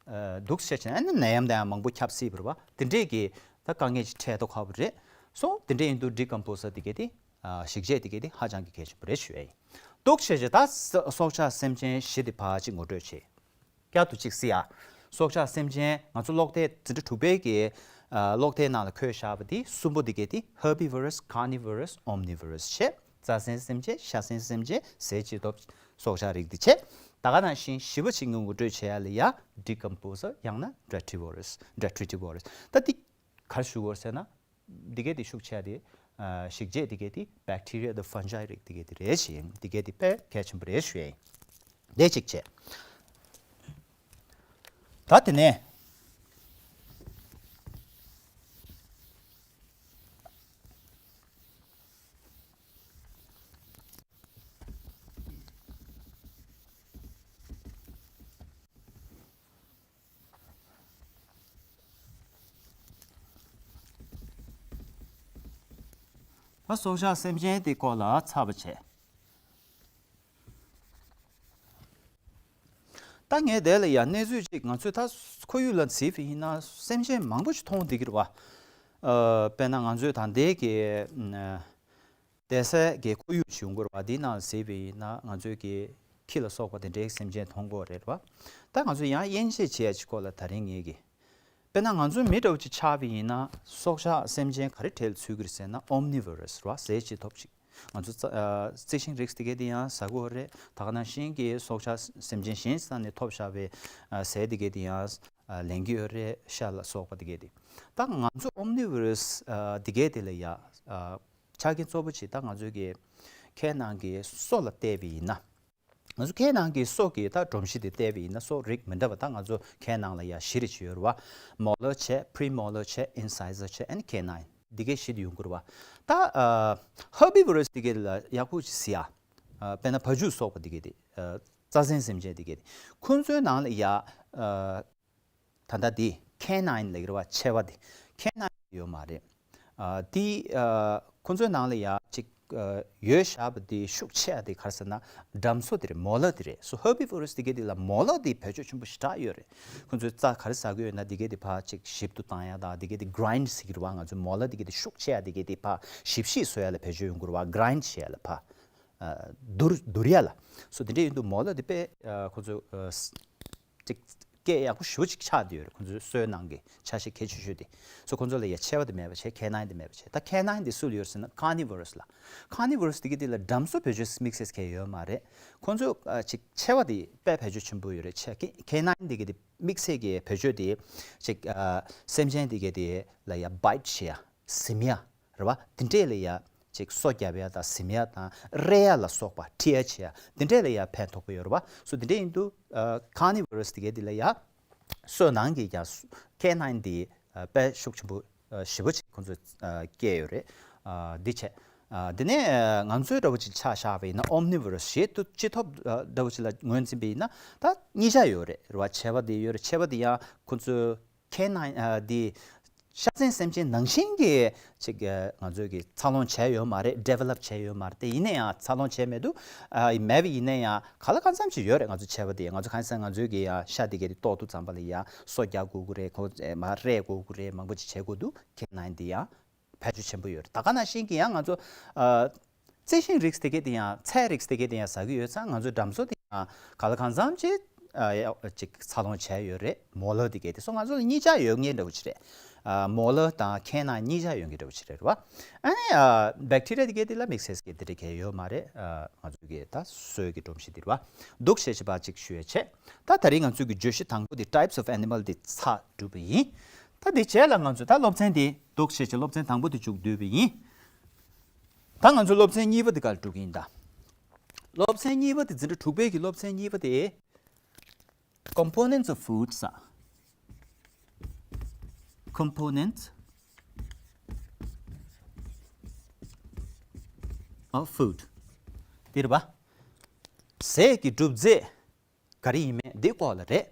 ཨ་སྡུག་བཤད་བྱས་ན་ནད་ཡམས་དང་ཡང་མང་པོ་ཁྱབ་སྲིད་པ་རེད་བ། དེ་འདྲས་ཀྱི་ད་དཀའ་ངལ་ཅིག་འཕྲད་མདོག་ཁ་པོ་རེད། སོ་དེ་འདྲས་ཡིན་དུས་ཌི་ཀམ་པོ་སར་དེ་གས་དེ་ཨ་ཞིག་ཆ་དེ་གས་དེ་ཧ་ཅང་གི་གལ་ཆེན་པོ་རེད་ཞུ་ཡ་ཡིན། སྡུག་བཤད་བྱས་ད་ས་སྲོག་ཆགས་སེམས་ཅན་བཞི་དེ་ཕར་ཅིག་ངོ་སྤྲོད་བྱེད། བསྐྱར་དུ་ཅིག་གཟིགས་ཨ། སྲོག་ཆགས་སེམས་ཅན་ང་ཚོ་གློག་ཐེ་འཛིན་གྲྭ་དྲུག་པའི་གི་ཨ་གློག་ཐེ་ནང་ལ་འཁོད་བཞག་པ་དེ་གསུམ་པོ་དེ་གས་དེ་ཧར་བི་ཝོ་ར་སི། ཀར་ནི་ཝོ་ར་སི། ཨོམ་ནི་ཝོ་ར་སི་བྱས། རྩྭ་སྲིན་སེམས་ཅན། ཤ་སྲིན་སེམས་ཅན། ཟས་བཅུད་ཐོབ་སྲོག་ཆགས་རིགས་འདི་བྱས། ད་ག་ནང་བཞིན་ཞིབ་པོ་ཞིག་ངོ་སྤྲོད་བྱེད་ཡ་ལ་ཡ་ཌི་ཀམ་པོ་སར་ཡང་ན་ཌི་ཊི་ཊི་ཝོ་རས། ཌི་ཊི་ཊི་ཝོ་རས། ད་འདི་ག་རེ་ཞུ་དགོས་ཟེར་ན། འདི་གས་དེ་ཤུགས་ཆེ་བ་དེ། ཨ། ཞིབ་ཆ་འདི་གས་དེ་བེག་ཊི་རི་ཡ་དང་ཕང་ཇའི་རིགས་འདི་གས་དེ་རེད་ཞེས། འདི་གས་དེ་དཔེ་གལ་ཆེན་པོ་རེད་ཞུ་ཡ་ཡིན། དེ་གཅིག་བྱས། ད་དེ་ནས། ད་སྲོག་ཆགས་སེམས་ཅན་དེ་སྐོར་ལ་ཚར་བ་བྱས། ད་ངས་དེ་ལ་ཡང་གནས་ཚུལ་གཅིག་ང་ཚོས་ད་ཁོར་ཡུག་ལ་གཟིགས་པ་ཡིན་ན་སེམས་ཅན་མང་པོ་ཞིག་མཐོང་བསྡད་ཀྱི་རེད་བ། ཨ། དཔེར་ན་ང་ཚོས་ད་ལྟའི་གི་ཨ། བསྡད་སའི་གི་ཁོར་ཡུག་ཞིག་ཡོང་གི་རེད་བ། འདིའི་ནང་ལ་གཟིགས་པ་ཡིན་ན་ང་ཚོའི་གི་ཁྱི་ལ་སོགས་པ་དེ་འདྲའི་སེམས་ཅན་མཐོང་གི་ཡོད་རེད་བ། ད་ང་ཚོས་ཡང་དབྱེ་འབྱེད་བྱེད་ཡ་ཅིག་སྐོར་ལ་ད་རིང་ངས་གི། དཔེར་ན་ང་ཚོ་མི་འདྲ་བོ་ཅིག་ཆགས་པ་ཡིན་ན་སྲོག་ཆགས་སེམས་ཅན་ག་རེ་གྲས་ལ་ཚུད་ཀྱི་རེད་ཟེར་ན་ཨོམ་ནི་ཝོ་རས་རེད་བ། ཟས་ཅི་ཐོབ་ཅིག་ང་ཚོ་རྩ་ཨ། རྩི་ཤིང་རིགས་དེ་གས་དེ་ཡང་ཟ་གི་ཡོད་རེད། ད་ག་ནང་བཞིན་གྱི་སྲོག་ཆགས་སེམས་ཅན་གཞན་ས་ནས་ཐོབ་བཞག་པའི་ཨ། ཟས་དེ་གས་དེ་ཡང་ཨ། ལེན་གྱི་ཡོད་རེད། ཤ་ལ་སོགས་པ་དེ་གས་དེ། ད་ང་ཚོ་ཨོམ་ནི་ཝོ་རས་ཨ། དེ་གས་དེ་ལ་ཡ་ཨ། ཆ་རྐྱེན་གཙོ་བོ་ཅིག་ད་ང་ཚོའི་གི་ཁའི་ནང་གི་སོ་ལ་བལྟས་པ་ཡིན་ན། ང་ཚོ་ཁའི་ནང་གི་སོ་གི་ད་སྒྲོམ་གཞི་དེ་བལྟས་པ་ཡིན་ན་སོ་རིགས་མི་འདྲ་བ་ད་ང་ཚོ་ཁའི་ནང་ལ་ཡ་བཞི་རེ་ཅིག་ཡོད་རེད་བ། མོ་ལར་བྱས། པི་རི་མོ་ལར་བྱས། ཨིན་སའི་ཟར་བྱས། ཨེན་ཌི་ཁེ་ནའིན། འདི་གའི་བཞི་དེ་ཡོང་གི་རེད་བ། ད་ཨ། ཧར་བི་ཝོ་རས་འདི་གའི་ལ་ཡག་པོ་ཅིག་གཟིགས་ཨ། ཨ། དཔེར་ན་བ་ཕྱུགས་སོགས་པ་འདི་གའི་དེ། ཨ། རྩྭ་ཟན་སེམས་ཅན་འདི་གའི་དེ། ཁོ་ཚོའི་ནང་ལ་ཡ། ཨ། ད་ལྟ་འདི་ཁེ་ནའིན་ལབ་ཀྱི་རེད་བ། མཆེ་བ་འདི། ཁེ་ནའིན་ཡོད་མ་རེད། ཨ། འདི་ཨ། ཁོ་ཚོའི་ནང་ལ་ཡ་གཅིག་ཨ། ཡོད་བཞག་པ་འདི་ཤུགས་ཆེ་བ་འདི་ག་རེ་ཟེར་ན་འགྲམ་སོ་འདི་རེད། མོ་ལར་འདི་རེད། སོ་ཧར་བི་ཝོ་རས་འདི་གའི་འདི་ལ་མོ་ལར་འདི་བེད་སྤྱོད་ཆེན་པོ་ཞེ་དྲག་ཡོད་རེད། ཁོ་ཚོས་རྩྭ་ག་རེ་ཟ་གི་ཡོད་ན་འདི་གའི་འདི་ཕར་གཅིག་ཞིབ་ཏུ་བཏང་ཡ་དང་འདི་གའི་འདི་གྷི་རའིན་ཌི་ཟེར་གྱི་རེད་བ། ང་ཚོའི་མོ་ལར་འདི་གའི་འདི་ཤུགས་ཆེ་བ་འདི་གའི་འདི་ཕར་ཞིབ་ཞིབ་བཟོ་ཡ་ལ་བེད་སྤྱོད་ཡོང་གི་རེད་བ། གྷི་རའིན་ཌི་བྱེད་ཡ་ལ་ཕར། ཨ། བསྡུར་བསྡུར་ཡ་ལ། སོ་དེ་འདྲ་ཡིན་དུས་མོ་ལར་འདི་དཔེ་ཨ། ཁོ་ཚོ་ཨ། ཅིག་སྐད་ཡག་པོ་ཞེ་པོ་ཅིག་ཆགས་བསྡད་ཡོད་རེད། ཁོ་ཚོའི་སོའི་ནང་གི་ཆ་ཤས་གལ་ཆེ་ཤོས་དེ། སོ་ཁོ་ཚོ་ལ་ཡ་མཆེ་བ་དེ་མེད་པ་བྱས། ཁེ་ནའིན་དེ་མེད་པ་བྱས། ད་ཁེ་ནའིན་དེ་སུ་ལ་ཡོད་ཟེར་ན་ཀར་ནི་ཝོ་རས་ལ། ཀར་ནི་ཝོ་རས་དེ་གི་དེ་ལ་འགྲམ་སོ་བེད་སྤྱོད་དམིགས་བསལ་གང་ཡང་ཡོད་མ་རེད། ཁོ་ཚོ་ཨ། ཅིག་མཆེ་བ་དེ་དཔེ་བེད་སྤྱོད་ཆེན་པོ་ཡོད་རེད། ཁེ་ཁེ་ནའིན་དེ་གི་དེ་དམིགས་བསལ་གྱི་བེད་སྤྱོད་དེ་ཅིག་ཨ། སེམས་ཅན་དེ་གི་དེ་ལ་ཡ་བྷའིཊ་བྱེད་ཡ། ཟིམ་ཡ། རེད་བ། དེ་འདྲས་ལ་ཡ་ཅིག་སོ་རྒྱབ་ཡ་དང་ཟིམ་ཡ་དང་རེག་ཡ་ལ་སོགས་པ། འཁྲིད་ཡ་བྱེད་ཡ་དེ་འདྲས་ལ་ཡ་ཕན་ཐོགས་པོ་ཡོད་རེད་བ། སོ་དེ་འདྲས་ཡིན་དུས་ཨ། ཀར་ནི་ཝོ་རས་དེ་གའི་དེ་ལ་ཡ་སོ་ནང་གི་ཡ་ཁེ་ནའིན་དེ་ཨ། དཔེ་ཤུགས་ཆེན་པོ་ཨ། ཞེ་པོ་ཅིག་ཁོང་ཚོས་ཨ། བསྐྱལ་ཡོད་རེད། ཨ། འདི་བྱས། ཨ། དེ་ནས་ཨ། ང་ཚོའི་འདྲ་བོ་ཅིག་ཆ་བཞག་པ་ཡིན་ན་ཨོམ་ནི་ཝོ་རས་ཞེས་དུ་ཅི་ཐོབ་ཨ། འདྲ་བོ་ཅིག་ལ་ངོས་འཛིན་པ་ཡིན་ན་ད་གཉིས་ཆ་ཡོད་རེད། རེད་བ། མཆེ་བ་དེ་ཡོད་རེད། མཆེ་བ་དེ་ཡང་ཁོང་ཚོའི་ཁེ་ནའིན་ཨ། འདི་ཤ་ཟན་སེམས་ཅན་ནང་བཞིན་གྱི་ཅིག་ཨ། ང་ཚོས་ཀྱི་འཚར་ལོངས་བྱས་ཡོད་མ་རེད། ཌི་ཝེ་ལོབ་བྱས་ཡོད་མ་རེད། དེ་ཡིན་ན་ཡང་འཚར་ལོངས་བྱས་མེད་དུས་ཨ། མེད་པ་ཡིན་ན་ཡང་ག་ལ་གང་འཚམ་ཅིག་ཡོད་རེད། ང་ཚོ་མཆེ་བ་དེ་ང་ཚོ་གང་ཡིན་ཟེར་ན་ང་ཚོའི་གི་ཡང་ཤ་དེ་གའི་དེ་ལྟོགས་དུས་ཙམ་པ་ལ་ཡང་སོ་རྒྱག་དགོས་ཀྱི་རེད། ཁོ་མར་རེག་དགོས་ཀྱི་རེད། མང་པོ་ཅིག་བྱེད་དགོས་འདུག་ཁེ་ནའིན་དེ་ཡང་བེད་སྤྱོད་ཆེན་པོ་ཡོད་རེད། ད་ག་ནང་བཞིན་གྱི་ཡང་ང་ཚོ་ཨ། རྩི་ཤིང་རིགས་དེ་གའི་དེ་ཡང་ཚལ་རིགས་དེ་གའི་དེ་ཡང་ཟ་གི་ཡོད་ཙང་ང་ཚོའི་འགྲམ་སོ་དེ་ཡང་ག་ལ་གང་འཚམ་ཅིག་ཨ། ཡ། ཅིག་འཚར་ལོངས་བྱས་ཡོད་རེད། མོ་ལར་དེ་གའི་དེ་སོ་ང་ཚོ་ལ་གཉིས་ཆ་ཡོད་མཁན་འདྲ་བོ་ཅིག་རེད། ཨ། མོ་ལར་དང་ཁེ་ནའིན་གཉིས་ཆ་ཡོད་མཁན་འདྲ་བོ་ཅིག་རེད། རེད་བ། ཨ་ནི་ཨ། བེག་ཊི་རི་ཡ་དེ་གའི་དེ་ལ་དམིགས་བསལ་གྱི་དེ་འདྲ་གའི་ཡོད་མ་རེད། ཨ། ང་ཚོ་གི་ད་སོའི་གི་སྒྲོམ་གཞི་དེ་རེད་བ། འདུག་བྱས་བྱས་པ་ཅིག་ཞུ་ཡ་བྱས། ད་ད་རིང་ང་ཚོའི་གི་བརྗོད་གཞི་དང་པོ་དེ་types of animal དེ་ཚར་གྲུབ་པ་ཡིན། ད་དེ་རྗེས་ལ་ང་ཚོས་ད་སློབ་ཚན་དེ་འདུག་བྱས་བྱས་སློབ་ཚན་དང་པོ་དེ་མཇུག་བསྡུས་པ་ཡིན། ད་ང་ཚོ་སློབ་ཚན་གཉིས་པ་དེ་ག་ལ་འགྲོ་གི་ཡིན་ད། སློབ་ཚན་གཉིས་པ་དེ་འཛིན་གྲྭ་དྲུག་པའི་གི་སློབ་ཚན་གཉིས་པ་དེ་components of food ཟེར། Components of food དེ་རེད་པ། ཟས་ཀྱི་གྲུབ་རྫས་ག་རེ་ཡིན་མིན་འདི་སྐོར་ལ་རེད།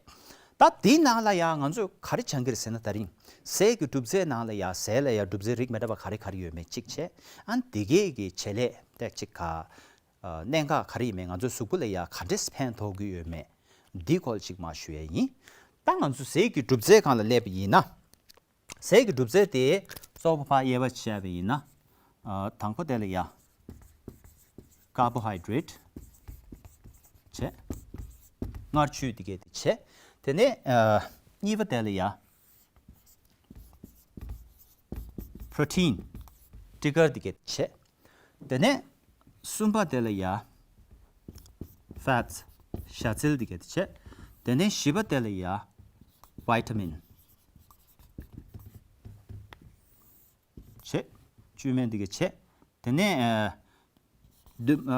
ད་འདིའི་ནང་ལ་ཡང་ང་ཚོས་ག་རེ་སྦྱང་གི་རེད་ཟེར་ན། ད་རིང་ཟས་ཀྱི་གྲུབ་རྫས་ནང་ལ་ཡང་ཟས་ལ་ཡང་གྲུབ་རྫས་རིགས་མི་འདྲ་བ་ག་རེ་ག་རེ་ཡོད་མེད་གཅིག་བྱས། ཨ་ནི་དེ་གའི་གི་བྱེད་ལས་དེ་གཅིག་ག་ཨ། གནད་འགག་ག་རེ་ཡིན་མིན། ང་ཚོའི་གཟུགས་པོ་ལ་ཡང་ག་འདྲས་ཕན་ཐོགས་ཀྱི་ཡོད་མེད་འདིའི་སྐོར་ལ་གཅིག་མར་ཞུ་ཡས་ཡིན། ད་ང་ཚོ་ཟས་ཀྱི་གྲུབ་རྫས་སྒང་ལ་སླེབས་པ་ཡིན་ན། ཟས་ཀྱི་གྲུབ་རྫས་དེ་གཙོ་བོ་ཕར་དབྱེ་བ་ཕྱེ་བ་ཡིན་ན། ཨ། དང་པོ་དེ་ལ་ཡ་ཀར་བོ་ཧའི་ཌེ་རེ་ཊི་བྱས། མངར་ཆུ་དེ་གས་དེ་བྱས། དེ་ནས་ཨ། གཉིས་པ་དེ་ལ་ཡ་པྲོ་ཊིན་སྤྲི་དཀར་དེ་གས་དེ་བྱས། དེ་ནས་གསུམ་པ་དེ་ལ་ཡ་ཕེ་ཊི། ཞ་ཚལ་འདི་གས་དེ་བྱས། དེ་ནས་བཞི་པ་དེ་ལ་ཡ་vitamin བྱས། བཅུད་སྨན་འདི་གས་བྱས། དེ་ནས་ཨ་བདུན་ཨ་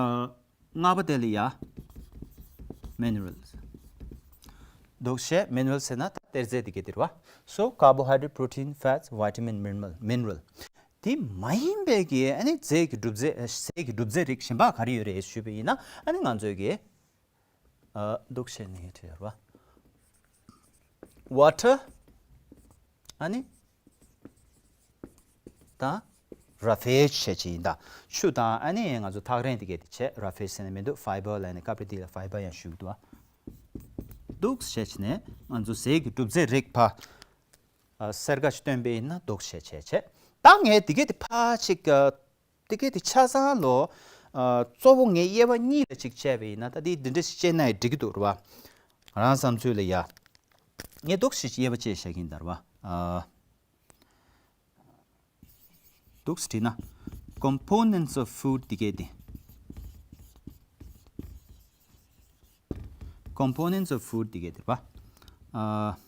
ལྔ་པ་དེ་ལ་ཡ་minerals འདུག་བྱས། minerals ཟེར་ན་ད་གཏེར་རྫས་འདི་གས་དེ་རེད་བ། So carbohydrate, protein, fats, vitamin, mineral, mineral དེ་མ་ཡིན་པའི་གི་ཨ་ནི་རྫས་ཀྱི་གྲུབ་རྫས་ཟས་ཀྱི་གྲུབ་རྫས་རིགས་གཞན་པ་ག་རེ་ཡོད་རེད་ཞུས་པ་ཡིན་ན། ཨ་ནི་ང་ཚོས་གི་ཨ་འདུག་བྱས་ནས་བྲིས་ཡོད་རེད་བ། water ཨ་ནི་དང་roughage བྱས་ཅིག་ཡིན་ད། ཆུ་དང་ཨ་ནི་ང་ཚོ་ཐག་རིང་དེ་གས་དེ་བྱས། roughage ཟེར་ནས་མི་འདུག fiber ལབ་ནས་སྐབས་རེ་དེ་ལ་fiber ཡང་ཞུ་གི་འདུག་ཨ། འདུག་བྱས་ནས་ང་ཚོ་ཟས་ཀྱི་གྲུབ་རྫས་རིགས་ཕ་ཨ་སེར་ཀ་ཞིག་སྟོན་པ་ཡིན་ན་འདུག་བྱས་བྱས་བྱས། ད་ངས་དེ་གས་དེ་ཕ་ཅིག་ཨ་དེ་གས་དེ་ཆ་ཚང་ལོ། ཨ་གཙོ་བོ་ངས་དབྱེ་བ་གཉིས་ལ་ཅིག་བྱས་པ་ཡིན་ན། ད་དེ་འདི་འདྲ་ཞིག་བྱས་ན་ཡང་འགྲིག་གི་འདུག་རེད་བ། ང་རང་བསམ་ཚུལ་ལ་ཡ། ངས་འདུག་ཞིག་དབྱེ་བ་བྱས་བཞག་གིན་ད་རེད་བ། ཨ་འདུག་བྲིས་ན། components of food དེ་གས་དེ། components of food དེ་གས་དེ་རེད་བ། ཨ།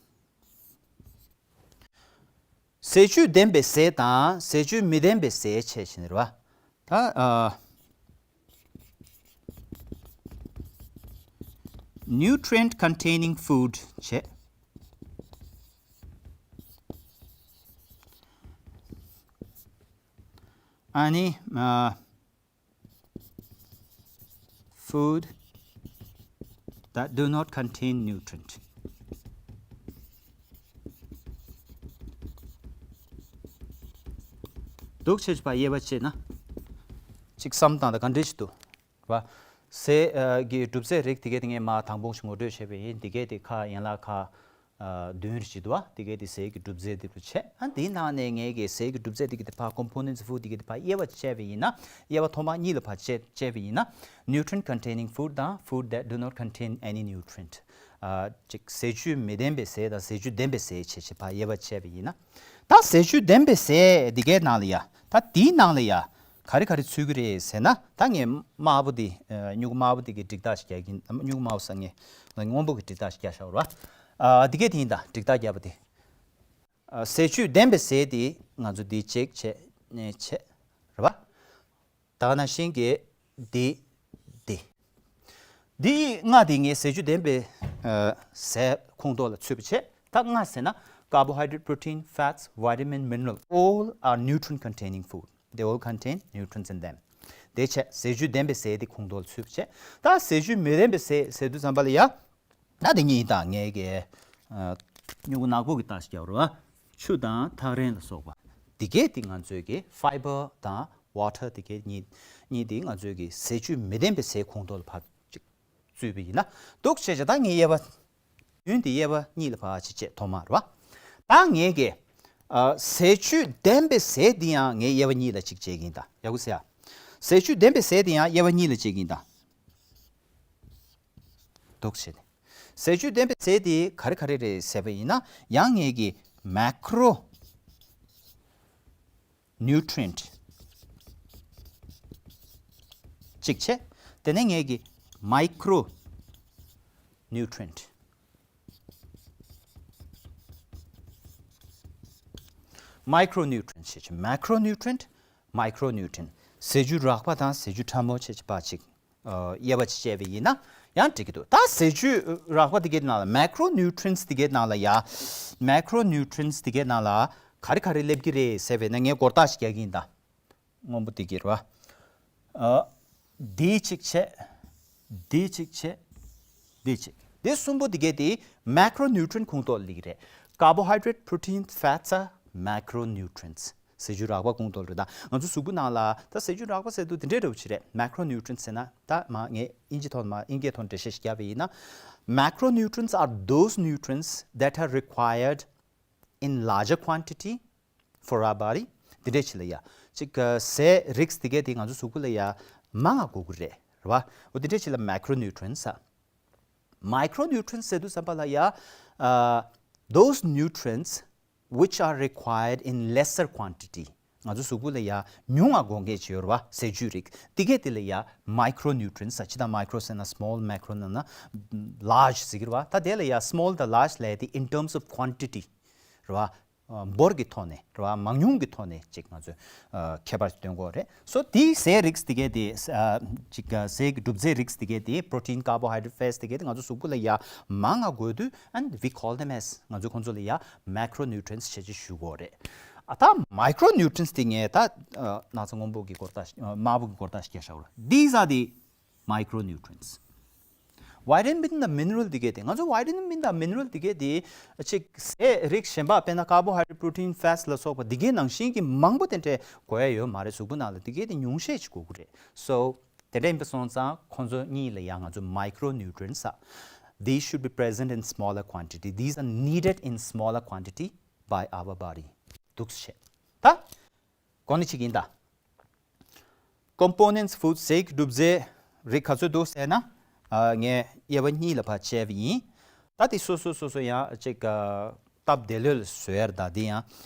ཟས་བཅུད་ལྡན་པའི་ཟས་དང་ཟས་བཅུད་མི་ལྡན་པའི་ཟས་བྱས་ཕྱིན་རེད་བ། ད་ཨ་nutrient containing food བྱས། ཨ་ནི་ཨ། food that do not contain nutrient འདུག་བྱས་པ་དབྱེ་བ་ཕྱེ་ན། ཅིག་བསམ་བཏང་ད་ག་འདྲ་ཞིག་འདུག་བ། ཟས་ཀྱི་གྲུབ་རྫས་རིགས་དེ་གས་དེ་ངས་མ་དང་པོ་ཞིག་ངོ་སྤྲོད་བྱས་པ་ཡིན། དེ་གས་དེ་ཁ་ཡན་ལག་ཁ་བདུན་རེ་བྱེད་འདུག་བ། དེ་གས་དེ་ཟས་ཀྱི་གྲུབ་རྫས་དེ་རུ་བྱས། ཨ་དེའི་ནང་ནས་ངས་ཀྱི་ཟས་ཀྱི་གྲུབ་རྫས་དེ་གས་དེ་ཕར་components of food དེ་གས་དེ་ཕར་དབྱེ་བ་བྱས་པ་ཡིན་ན། དབྱེ་བ་ཐོག་མ་གཉིས་ལ་ཕར་བྱས་བྱས་པ་ཡིན་ན། nutrient containing food དང་food that do not contain any nutrient ཨ་ཅིག་ཟས་བཅུད་མི་ལྡན་པའི་ཟས་དང་ཟས་བཅུད་ལྡན་པའི་ཟས་བྱས་བྱས་ཕར་དབྱེ་བ་བྱས་པ་ཡིན་ན། ད་ཟས་བཅུད་ལྡན་པའི་ཟས་དེ་གས་ནང་ལ་ཡ། ད་དེའི་ནང་ལ་ཡ། ག་རེ་ག་རེ་ཚུད་ཀྱི་རེད་ཟེར་ན། ད་ངས་དམར་པོ་དེ་ཨ་སྨྱུ་གུ་དམར་པོ་དེ་གི་འགྲིག་རྟགས་ཤིག་རྒྱག་གིན། སྨྱུ་གུ་དམར་པོ་ཟེར་ངས་སྔོན་པོ་གི་འགྲིག་རྟགས་ཤིག་རྒྱག་བཞག་ར། ཨ་དེ་གས་དེ་ཡིན་ད། འགྲིག་རྟགས་རྒྱག་པ་དེ། ཨ་ཟས་བཅུད་ལྡན་པའི་ཟས་དེ་ང་ཚོ་འདི་གཅིག་བྱས་ནས་བྱས་རེད་བ། ད་ག་ནང་བཞིན་གྱི་འདི་འདི། འདི་ལྔ་དེ་ངས་ཟས་བཅུད་ལྡན་པའི་ཨ་ཟས་ཁོངས་གཏོགས་ལ་ཚུད་པ་བྱས། ད་ལྔ་ཟེར་ན། carbohydrate, protein, fats, vitamin, mineral, all are nutrient containing food. They all contain nutrients in them. དེ་བྱས་ཟས་བཅུད་ལྡན་པའི་ཟས་དེ་ཁོངས་གཏོགས་ལ་ཚུད་པ་བྱས། ད་ཟས་བཅུད་མི་ལྡན་པའི་ཟས་ཟེར་དུས་ཙམ་པ་ལ་ཡ། ད་དེ་གཉིས་དང་ངས་ཀྱི་ཨ་སྨྱུ་གུ་ནག་པོ་གི་རྟགས་ཤིག་རྒྱག་རོགས། ཆུ་དང་ཐག་རིང་ལ་སོགས་པ། དེ་གས་དེ་ང་ཚོས་ཀྱི་fiber དང་water དེ་གས་གཉིས་གཉིས་དེ་ང་ཚོས་ཀྱི་ཟས་བཅུད་མི་ལྡན་པའི་ཟས་ཁོངས་གཏོགས་ལ་ཕར་ཅིག་བཙུད་པ་ཡིན་ན། འདུག་བྱས་བྱས་ད་ངས་དབྱེ་བ། དོན་དེ་དབྱེ་བ་གཉིས་ལ་ཕར་ཅིག་བྱས་ཐོག་མར་བ། ད་ངས་ཀྱི་ཨ་ཟས་བཅུད་ལྡན་པའི་ཟས་འདི་ཡང་ངས་དབྱེ་བ་གཉིས་ལ་ཅིག་བྱེད་ཀྱི་ཡིན་ད། ཡག་པོ་ཟེར་ཡ། ཟས་བཅུད་ལྡན་པའི་ཟས་འདི་ཡང་དབྱེ་བ་གཉིས་ལ་བྱེད་ཀྱི་ཡིན་ད། འདུག་བྱས་ནས། ཟས་བཅུད་ལྡན་པའི་ཟས་དེ་ག་རེ་ག་རེ་རེད་ཟེར་བ་ཡིན་ན། ཡང་ངས་ཀྱི་macronutrient གཅིག་བྱས། དེ་ནས་ངས་ཀྱི་micronutrient micronutrient ཞེས་བྱ། macronutrient, micronutrient ཟས་བཅུད་རགས་པ་དང་ཟས་བཅུད་ཕྲ་མོ་ཞེས་བྱ་བ་ཅིག་ཨ་དབྱེ་བ་ཅིག་བྱས་པ་ཡིན་ན་ཡང་འགྲིག་གི་འདུག་ད་ཟས་བཅུད་རགས་པ་དེ་གའི་ནང་ལ། macronutrients དེ་གའི་ནང་ལ་ཡ། macronutrients དེ་གའི་ནང་ལ་ག་རེ་ག་རེ་སླེབས་ཀྱི་རེད་ཟེར་བས་ན། ངས་སྒོར་རྟགས་ཤིག་རྒྱག་གི་ཡིན་ད། སྔོན་པོ་དེ་གའི་རེད་བ། ཨ་འདི་གཅིག་བྱས། འདི་གཅིག་བྱས། འདི་གཅིག་འདི་གསུམ་པོ་དེ་གའི་དེ་macronutrient ཁོངས་གཏོགས་ལ་སླེབས་ཀྱི་རེད། carbohydrate, protein, fats are macronutrients ཟས་བཅུད་རགས་པ་ཁོངས་གཏོགས་རེད། ད་ང་ཚོ་གཟུགས་པོ་ནང་ལ་ད་ཟས་བཅུད་རགས་པ་ཟེར་དུས་དེ་འདྲའི་འདྲ་བོ་ཅིག་རེད། macronutrients ཟེར་ན། ད་མ་ངས་དབྱིན་ཇི་ཐོག་མ་དབྱིན་སྐད་ཐོག་འགྲེལ་བཤད་ཞིག་བརྒྱབ་པ་ཡིན་ན། macronutrients are those nutrients that are required in larger quantity for our body. དེ་འདྲའི་ཆེད་ལ་ཡ། ཅིག་ཟས་རིགས་དེ་གས་དེ་ང་ཚོ་གཟུགས་པོ་ལ་ཡ་མང་ང་དགོས་ཀྱི་རེད། རེད་བ། འོ་དེ་འདྲའི་ཆེད་ལ་macronutrients ཟེར། micronutrients ཟེར་དུས་ཙམ་པ་ལ་ཡ། ཨ་those nutrients which are required in lesser quantity ང་ཚོ་གཟུགས་པོ་ལ་ཡ་ཉུང་ང་དགོས་མཁན་ཅིག་ཡོད་རེད་བ། ཟས་བཅུད་རིགས་དེ་གས་དེ་ལ་ཡ་མའི་ཀྲོ་ནིའུ་ཊི་རེན་ཊི་ཟེར། ཇི་ལྟར་མའི་ཀྲོ་ཟེར་ན་སི་མོལ། མའི་ཀྲོ་ན་ན་ལར་ཇི་ཟེར་གྱི་རེད་བ། ད་དེ་ལ་ཡ་སི་མོལ་དང་ལར་ཇི་ལབ་ཡ་དེ་in terms of quantity རེད་བ། འབོར་གྱི་ཐོག་ནས་རེད་བ། མང་ཉུང་གི་ཐོག་ནས་ཅིག་ང་ཚོས་ཁྱད་པར་སྟོན་དགོས་རེད། སོ་དེའི་ཟས་རིགས་དེ་གས་དེ་ཅིག་ཟས་ཀྱི་གྲུབ་རྫས་རིགས་དེ་གས་དེ་པྲོ་ཊིན། ཀར་བོ་ཧའི་ཌེ་རེ་ཊི། ཕེ་ཊི་དེ་གས་དེ་ང་ཚོ་གཟུགས་པོ་ལ་ཡ་མང་ང་དགོས་དུས། and we call them as ང་ཚོ་ཁོང་ཚོ་ལ་ཡ་མའི་ཀྲོ་ནིའུ་ཊི་རེན་ཊི་ཟེར་ཅིག་ཞུ་དགོས་རེད། ཨ་ད་མའི་ཀྲོ་ནིའུ་ཊི་རེན་ཊི་དེ་ངས་ད་ན་ཚ་སྔོན་པོ་གི་སྐོར་ད་དམར་པོ་གི་སྐོར་ད་ཞིག་བཤད་ཤག་ར། These are the micronutrients. ཝི་ཊ་མིན་དང་མི་ནི་རལ་དེ་གས་དེ། ང་ཚོ་ཝི་ཊ་མིན་དང་མི་ནི་རལ་དེ་གས་དེ་ཅིག་ཟས་རིགས་གཞན་པ་དཔེར་ན་ཀར་བོ་ཧའི་ཌེ་རེ་ཊི། པྲོ་ཊིན། ཕེ་ཊི་ལ་སོགས་པ་དེ་གས་ནང་བཞིན་གྱི་མང་པོ་དེ་འདྲས་དགོས་ཡ་ཡོད་མ་རེད། གཟུགས་པོ་ནང་ལ་དེ་གས་དེ་ཉུང་ཤས་ཅིག་དགོས་ཀྱི་རེད། སོ་དེ་འདྲ་ཡིན་པ་སོང་ཙང་ཁོང་ཚོ་གཉིས་ལ་ཡང་ང་ཚོ་མའི་ཀྲོ་ནིའུ་ཊི་རེན་ཊི་ཟེར། These should be present in smaller quantity. These are needed in smaller quantity by our body. འདུག་སེ་བྱས། ད་གོ་ནི་གཅིག་ཡིན་ད། Components food, ཟས་ཀྱི་གྲུབ་རྫས་རིགས་ག་ཚོད་འདུག་ཟེར་ན། ཨ་ངས་དབྱེ་བ་གཉིས་ལ་ཕར་ཕྱེ་བ་ཡིན། ད་དེ་སོ་སོ་སོ་སོ་ཡང་ཅིག་ཨ་སྟབས་བདེ་ལོས་ལ་བཟོ་ཡར་ད་དེ་ཡང་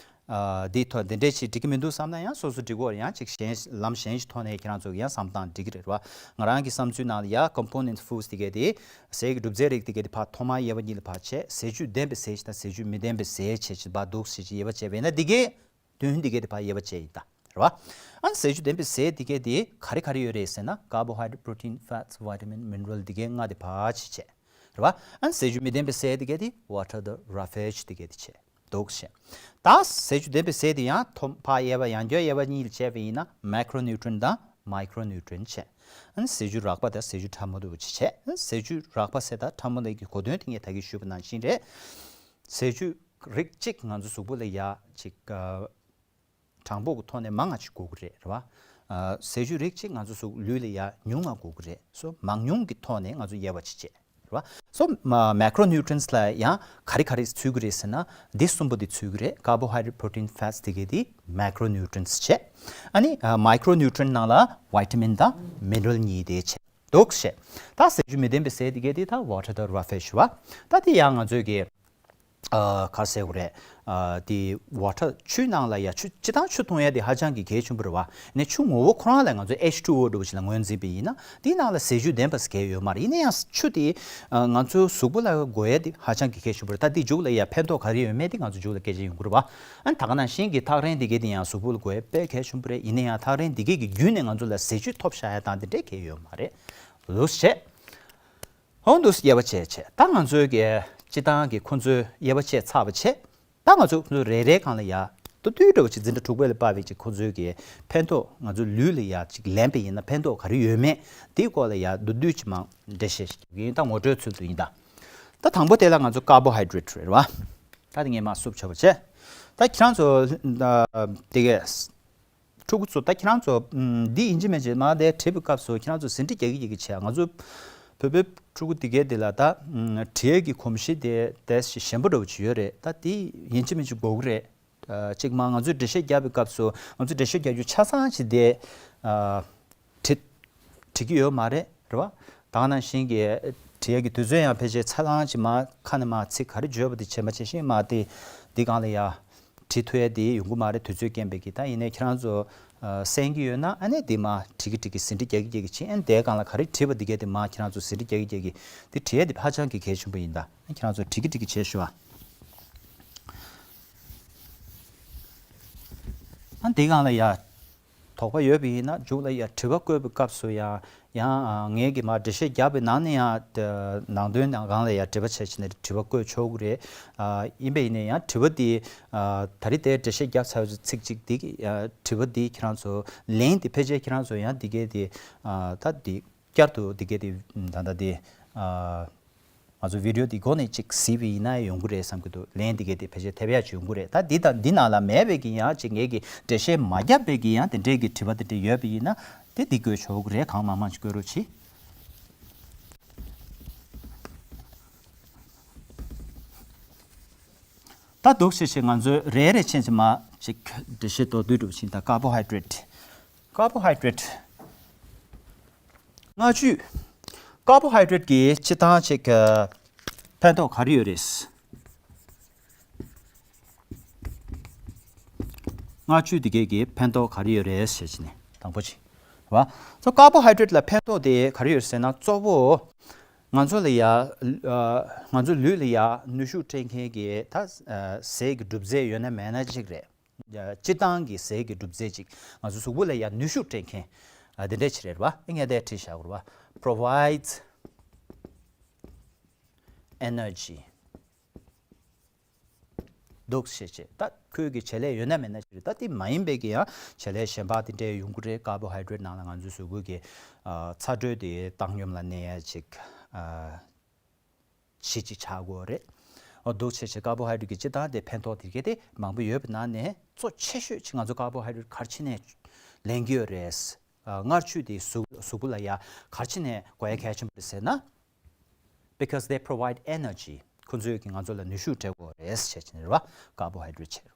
ཨ་དེའི་ཐོག་དེ་འདྲས་ཅིག་འགྲིག་གི་མི་འདུག་བསམ་ན་ཡང་སོ་སོ་འགྲིག་གོ། ཡང་ཅིག་གཞན་ལམ་གཞན་ཞིག་ཐོག་ནས་ཁྱེད་རང་ཚོ་ཡང་བསམ་སྟངས་འགྲིག་གི་རེད་བ། ང་རང་གི་བསམ་ཚུལ་ནང་ལ་ཡ་component foods དེ་གས་དེ། ཟས་ཀྱི་གྲུབ་རྫས་རིགས་དེ་གས་དེ་ཕར་ཐོག་མར་དབྱེ་བ་གཉིས་ལ་ཕར་ཕྱེ། ཟས་བཅུད་ལྡན་པའི་ཟས་ཞིག་དང་ཟས་བཅུད་མི་ལྡན་པའི་ཟས་བྱས་ཅིག་ཕར་འདུག་སེ་ཅིག་དབྱེ་བ་ཕྱེ་བ་ཡིན་ན་དེ་གས་དོན་འདི་གས་དེ་ཕར་དབྱེ་བ་ཕྱེ་ཡིན་ད། རེད་བ། ཨ་ནི་ཟས་བཅུད་ལྡན་པའི་ཟས་དེ་གས་དེ་ག་རེ་ག་རེ་ཡོད་རེད་ཟེར་ན། ཀར་བོ་ཧའི་ཌེ་རེ་ཊི། པྲོ་ཊིན། ཕེ་ཊི། ཝི་ཊ་མིན། མི་ནི་རལ་དེ་གས་ལྔ་དེ་ཕར་ཕྱེ་བྱས། རེད་བ། ཨ་ནི་ཟས་བཅུད་མི་ལྡན་པའི་ཟས་དེ་གས་དེ་ཝ་ཊར་དང་ར་ཕེ་ཊི་དེ་གས་དེ་བྱས་འདུག་སེ་བྱས། ད་ཟས་བཅུད་ལྡན་པའི་ཟས་དེ་ཡང་ཐོག་ཕར་དབྱེ་བ་ཡང་བསྐྱར་དབྱེ་བ་གཉིས་ལ་ཕྱེ་བ་ཡིན་ན་མའི་ཀྲོ་ནིའུ་ཊི་རེན་ཊི་དང་མའི་ཀྲོ་ནིའུ་ཊི་རེན་ཊི་བྱས། ཨ་ནི་ཟས་བཅུད་རགས་པ་དང་ཟས་བཅུད་ཕྲ་མོ་དེ་བྱས། ཨ་ནི་ཟས་བཅུད་རགས་པ་ཟེར་ད་ཕྲ་མོ་དེ་གི་གོ་དོན་དེ་ངས་ད་གིན་ཞུས་པ་ནང་བཞིན་རེད། ཟས་བཅུད་རིགས་གཅིག་ང་ཚོ་གཟུགས་པོ་ལ་ཡ་ཅིག་ཨ་གྲངས་འབོར་གྱི་ཐོག་ནས་མང་ང་ཅིག་དགོས་ཀྱི་རེད། རེད་བ། ཨ་ཟས་བཅུད་རིགས་གཅིག་ང་ཚོ་གཟུགས་ལུས་ལ་ཡ་ཉུང་ང་དགོས་ཀྱི་རེད། སོ་མང་ཉུང་གི་ཐོག་ནས་ང་ཚོ་དབྱེ་བ་ཅིག་བྱས། རེད་བ། སོ་མ་མའི་ཀྲོ་ནིའུ་ཊི་རེན་ཊི་ལ་ཡང་ག་རེ་ག་རེ་ཚུད་ཀྱི་རེད་ཟེར་ན། འདི་གསུམ་པོ་འདི་ཚུད་ཀྱི་རེད། ཀར་བོ་ཧའི་ཌེ་རེ་ཊི། པྲོ་ཊིན། ཕེ་ཊི་དེ་གས་དེ་མའི་ཀྲོ་ནིའུ་ཊི་རེན་ཊི་བྱས། ཨ་ནི་ཨ་མའི་ཀྲོ་ནིའུ་ཊི་རེན་ཊི་ནང་ལ་ཝི་ཊ་མིན་དང་མི་ནི་རལ་གཉིས་དེ་བྱས་འདུག་སེ་བྱས། ད་ཟས་བཅུད་མི་ལྡན་པའི་ཟས་དེ་གས་དེ་ད་ཝ་ཊར་དང་ར་ཕེ་ཊི་བ། ད་དེ་ཡང་ང་ཚོས་ཀྱི་ཨ་ག་རེ་ཟེར་དགོས་རེད། ཨ་དེ་ཝ་ཊར་ཆུའི་ནང་ལ་ཡ་ཆུ་སྤྱིར་བཏང་ཆུ་འཐུང་ཡ་དེ་ཧ་ཅང་གི་གལ་ཆེན་པོ་རེད་བ། ནས་ཆུ་ངོ་བོ་ཁོ་རང་ལ་ང་ཚོ་ཨེཆ་ཊུ་ཨོ་འདྲ་བོ་ཞིག་ལ་ངོས་འཛིན་པ་ཡིན་ན་དེའི་ནང་ལ་ཟས་བཅུད་ལྡན་པ་ཟེར་གྱི་ཡོད་མ་རེད། ཡིན་ན་ཡང་ཆུ་དེ་ཨ་ང་ཚོའི་གཟུགས་པོ་ལ་དགོས་ཡ་དེ་ཧ་ཅང་གི་གལ་ཆེན་པོ་རེད། ད་དེ་མཇུག་ལ་ཡ་ཕན་ཐོགས་ག་རེ་ཡོད་མེད་དེ་ང་ཚོ་མཇུག་ལ་སྐད་ཆ་ཡོང་གི་རེད་བ། ཨ་ནི་ད་ག་ནང་བཞིན་གྱི་ཐག་རིང་དེ་གས་དེ་ཡང་གཟུགས་པོ་ལ་དགོས་ཡ་དཔེ་གལ་ཆེན་པོ་རེད། ཡིན་ན་ཡང་ཐག་རིང་དེ་གས་ཀྱི་བརྒྱུད་ནས་ང་ཚོ་ལ་ཟས་བཅུད་ཐོབ་བཞག་ཡ་དང་དེ་འདྲས་གལ་ཡོད་མ་རེད། ལོས་བྱས། ཧོན་དུས་དབྱེ་བ་ཕྱེ་བྱས། ད་ང་ཚོའི་གི་སྤྱིར་བཏང་གི་ཁོ་ཚོའི་དབྱེ་བ་ཕྱེ་ཚར་བ་བྱས། ད་ང་ཚོ་ཁོ་ཚོ་རེ་རེའི་སྒང་ལ་ཡ་མདོར་བསྡུས་འདྲ་བོ་ཅིག་འཛིན་གྲྭ་དྲུག་པ་ལ་དཔག་པའི་ཅིག་ཁོ་ཚོའི་གི་ཕན་ཐོགས། ང་ཚོ་ལུས་ལ་ཡ་ཅིག་ལེན་པ་ཡིན་ན་ཕན་ཐོགས་ག་རེ་ཡོད་མེད་དེའི་སྐོར་ལ་ཡ་མདོར་བསྡུས་ཅིག་མར་འགྲེལ་བཤད་ཞིག་རྒྱག་གི་ཡིན། ད་ངོ་སྤྲོད་ཚུལ་དུ་ཡིན་ད། ད་དང་པོ་དེ་ལ་ང་ཚོ་ཀར་བོ་ཧའི་ཌེ་རེ་ཊི་རེད་བ། ད་དེ་ངས་མར་བསུབ་ཆོག་པ་བྱས། ད་ཁྱེད་རང་ཚོ་ཨ་དེ་གས། ཕྲུ་གུ་ཚོ་ད་ཁྱེད་རང་ཚོ་ཨམ་འདི་ཡིན་གཅིག་མིན་གཅིག་མར་དེ་བྲིས་པའི་སྐབས་སུ་ཁྱེད་རང་ཚོ་ཟིན་བྲིས་རྒྱག་གི་རྒྱག་གི་བྱས། ང་ཚོ་བོད་པའི་ཕྲུ་གུ་དེ་གས་དེ་ལ་ད་ཨམ་བྲིས་ཡས་ཀྱི་གོམས་གཤིས་དེ་དེ་ཞེ་ཞན་པོ་འདྲ་བོ་ཅིག་ཡོད་རེད། ད་དེ་ཡིན་གཅིག་མིན་གཅིག་དགོས་ཀྱི་རེད། ཨ་གཅིག་མར་ང་ཚོས་འགྲེལ་བཤད་རྒྱག་པའི་སྐབས་སུ་ང་ཚོས་འགྲེལ་བཤད་རྒྱག་རྒྱུ་ཆ་ཚང་ཅིག་དེ་ཨ་བྲིས་བྲིས་ཀྱི་ཡོད་མ་རེད། རེད་བ། ད་ག་ནང་བཞིན་གྱི་བྲིས་ཡས་ཀྱི་དུས་ཚོད་ཡང་ཕལ་ཆེར་ཆ་ཚང་ཅིག་མར་ཁ་ནས་མར་ཚིག་ག་རེ་བརྗོད་པ་དེ་བྱས་མ་བྱས་ཤིང་མར་དེ་འདི་སྒང་ལ་ཡ་བྲིས་ཐུབ་ཡས་དེ་ཡོང་གི་མ་རེད། དུས་ཚོད་རྐྱེན་པས་ཀྱི། ད་ཡིན་ནའི་ཁྱེད་རང་ཚོ་ཨ་གསན་གྱི་ཡོད་ན་ཨ་ནི་དེ་མར་བྲིས་ཀྱི་བྲིས་ཀྱི་ཟིན་བྲིས་རྒྱག་གི་རྒྱག་གི་བྱེད། ཨ་ནི་དེའི་སྒང་ལ་ག་རེ་བྲིས་པ་འདི་གས་དེ་མར་ཁྱེད་རང་ཚོ་ཟིན་བྲིས་རྒྱག་གི་རྒྱག་གི། དེ་བྲིས་ཡས་དེ་ཧ་ཅང་གི་གལ་ཆེན་པོ་ཡིན། ད་ཁྱེད་རང་ཚོ་བྲིས་ཀྱི་བྲིས་ཀྱི་བྱེད་ཤོག་ཨ། ཨ་འདི་སྒང་ལ་ཡ་དོགས་པ་ཡོད་པ་ཡིན་ན་མཇུག་ལ་ཡ་དྲི་བ་བཀོད་པའི་སྐབས་སུ་ཡང་ཡང་ཨ་ངས་ཀྱིས་མར་འགྲེལ་བཤད་བརྒྱབ་པའི་ནང་ནས་ཡང་ནང་དོན་ནང་སྒང་ལ་ཡ་དྲི་བ་བྱས་བྱས་ནས་དྲི་བ་བཀོད་ཆོག་གི་རེད། ཨ་ཡིན་པ་ཡིན་ན་ཡང་དྲི་བ་འདི་ཨ་ད་རེས་དེ་འགྲེལ་བཤད་བརྒྱབ་ཚར་བའི་ཚིག་གཅིག་འདི་ཨ་དྲི་བ་འདི་ཁྱེད་རང་ཚོ་ལན་འདི་ཕལ་ཆེར་ཁྱེད་རང་ཚོ་ཡང་འདི་གས་འདི་ཨ་ད་འདི་བསྐྱར་དུ་འདི་གས་འདི་ད་ལྟ་འདི་ཨ། ང་ཚོ་བི་ཌི་ཡོ་འདི་འགོ་ནས་ཅིག་གཟིགས་པ་ཡིན་ན་ཡོང་གི་རེད་བསམ་གྱི་འདུག་ལན་འདི་གས་དེ་ཕལ་ཆེར་ཐེབས་ཡག་ཅིག་ཡོང་གི་རེད། ད་འདི་དང་འདི་ནང་ལ་མེད་པའི་གི་ཡང་ཅིག་ངས་ཀྱི་འགྲེལ་བཤད་མ་བརྒྱབ་པའི་གི་ཡང་དེ་འདྲས་ཀྱི་དྲི་བ་དེ་འདྲས་ཡོད་པ་ཡིན་ན་དེ་འདི་བཀོད་ཆོག་གི་རེད། གང་མང་མང་ཅིག་བཀོད་རོགས་གྱིས། ད་འདུག་སེ་བྱས་ང་ཚོས་རེ་རེ་བྱས་བྱས་མར་ཅིག་འགྲེལ་བཤད་མདོར་བསྡུས་འདྲ་བོ་ཞིག་ད། ཀར་བོ་ཧའི་ཌེ་རེ་ཊི། ཀར་བོ་ཧའི་ཌེ་རེ་ཊི། མངར་བཅུད། ཀར་བོ་ཧའི་ཌེ་རེ་ཊི་གི་སྤྱིར་བཏང་ཅིག་ཕན་ཐོགས་ག་རེ་ཡོད་རེད། མངར་ཆུ་དེ་གས་ཀྱི་ཕན་ཐོགས་ག་རེ་ཡོད་རེད་ཟེར་བྱས་ནས་དང་པོ་ཅིག་རེད་བ། སོ་ཀར་བོ་ཧའི་ཌེ་རེ་ཊི་ལ་ཕན་ཐོགས་དེ་ག་རེ་ཡོད་ཟེར་ན་གཙོ་བོ་ང་ཚོ་ལ་ཡ་ཨ་ང་ཚོ་ལུས་ལ་ཡ་ནུས་ཤུགས་སྤྲད་མཁན་གྱི་ད་ཨ་ཟས་ཀྱི་གྲུབ་རྫས་ཡོད་ན་མེད་ན་ཅིག་རེད། ཨ་སྤྱིར་བཏང་གི་ཟས་ཀྱི་གྲུབ་རྫས་ཅིག་ང་ཚོ་གཟུགས་པོ་ལ་ཡ་ནུས་ཤུགས་སྤྲད་མཁན་ཨ་དེ་འདྲས་ཅིག་རེད་བ། ཨེ་ངས་དེ་བྲིས་བཞག་གོ་རེད་བ། Provides energy འདུག་ཞེས་བྱས། ད་ཁོས་ཀྱི་བྱེད་ལས་ཡོད་ན་མེད་ན་ཅིག་རེད། ད་དེ་མ་ཡིན་པའི་གི་ཡང་བྱེད་ལས་གཞན་པ་དེ་འདྲའི་ཡོང་གི་རེད། ཀར་བོ་ཧའི་ཌེ་རེ་ཊི་ནང་ལ་ང་ཚོའི་གཟུགས་པོ་གི་ཨ་ཚ་དྲོད་དེ་བཏང་སྙོམས་ལ་གནས་ཡ་ཅིག་ཨ་གཞི་ཅིག་ཆགས་ཀྱི་ཡོད་རེད། འོ་འདུག་བྱས་བྱས་ཀར་བོ་ཧའི་ཌེ་རེ་ཊི་གི་སྤྱིར་བཏང་དེ་ཕན་ཐོགས་དེ་གས་དེ་མང་པོ་ཡོད་པའི་ནང་ནས་གཙོ་ཆེ་ཤོས་ཅིག་ང་ཚོ་ཀར་བོ་ཧའི་ཌེ་རེ་ཊི་ག་རེ་བྱས་ནས་ལེན་གྱི་ཡོད་རེད། ཨ་མངར་ཆུ་དེ་གཟུགས་གཟུགས་པོ་ལ་ཡ་ག་རེ་བྱས་ནས་དགོས་ཡ་གལ་ཆེན་པོ་རེད་ཟེར་ན། Because they provide energy. ཁོ་ཚོས་ཀྱི་ང་ཚོ་ལ་ནུས་ཤུགས་སྤྲད་དགོས་རེད་ཟེར་བྱས་ནས་རེད་བ། ཀར་བོ་ཧའི་ཌེ་རེ་ཊི་བྱས།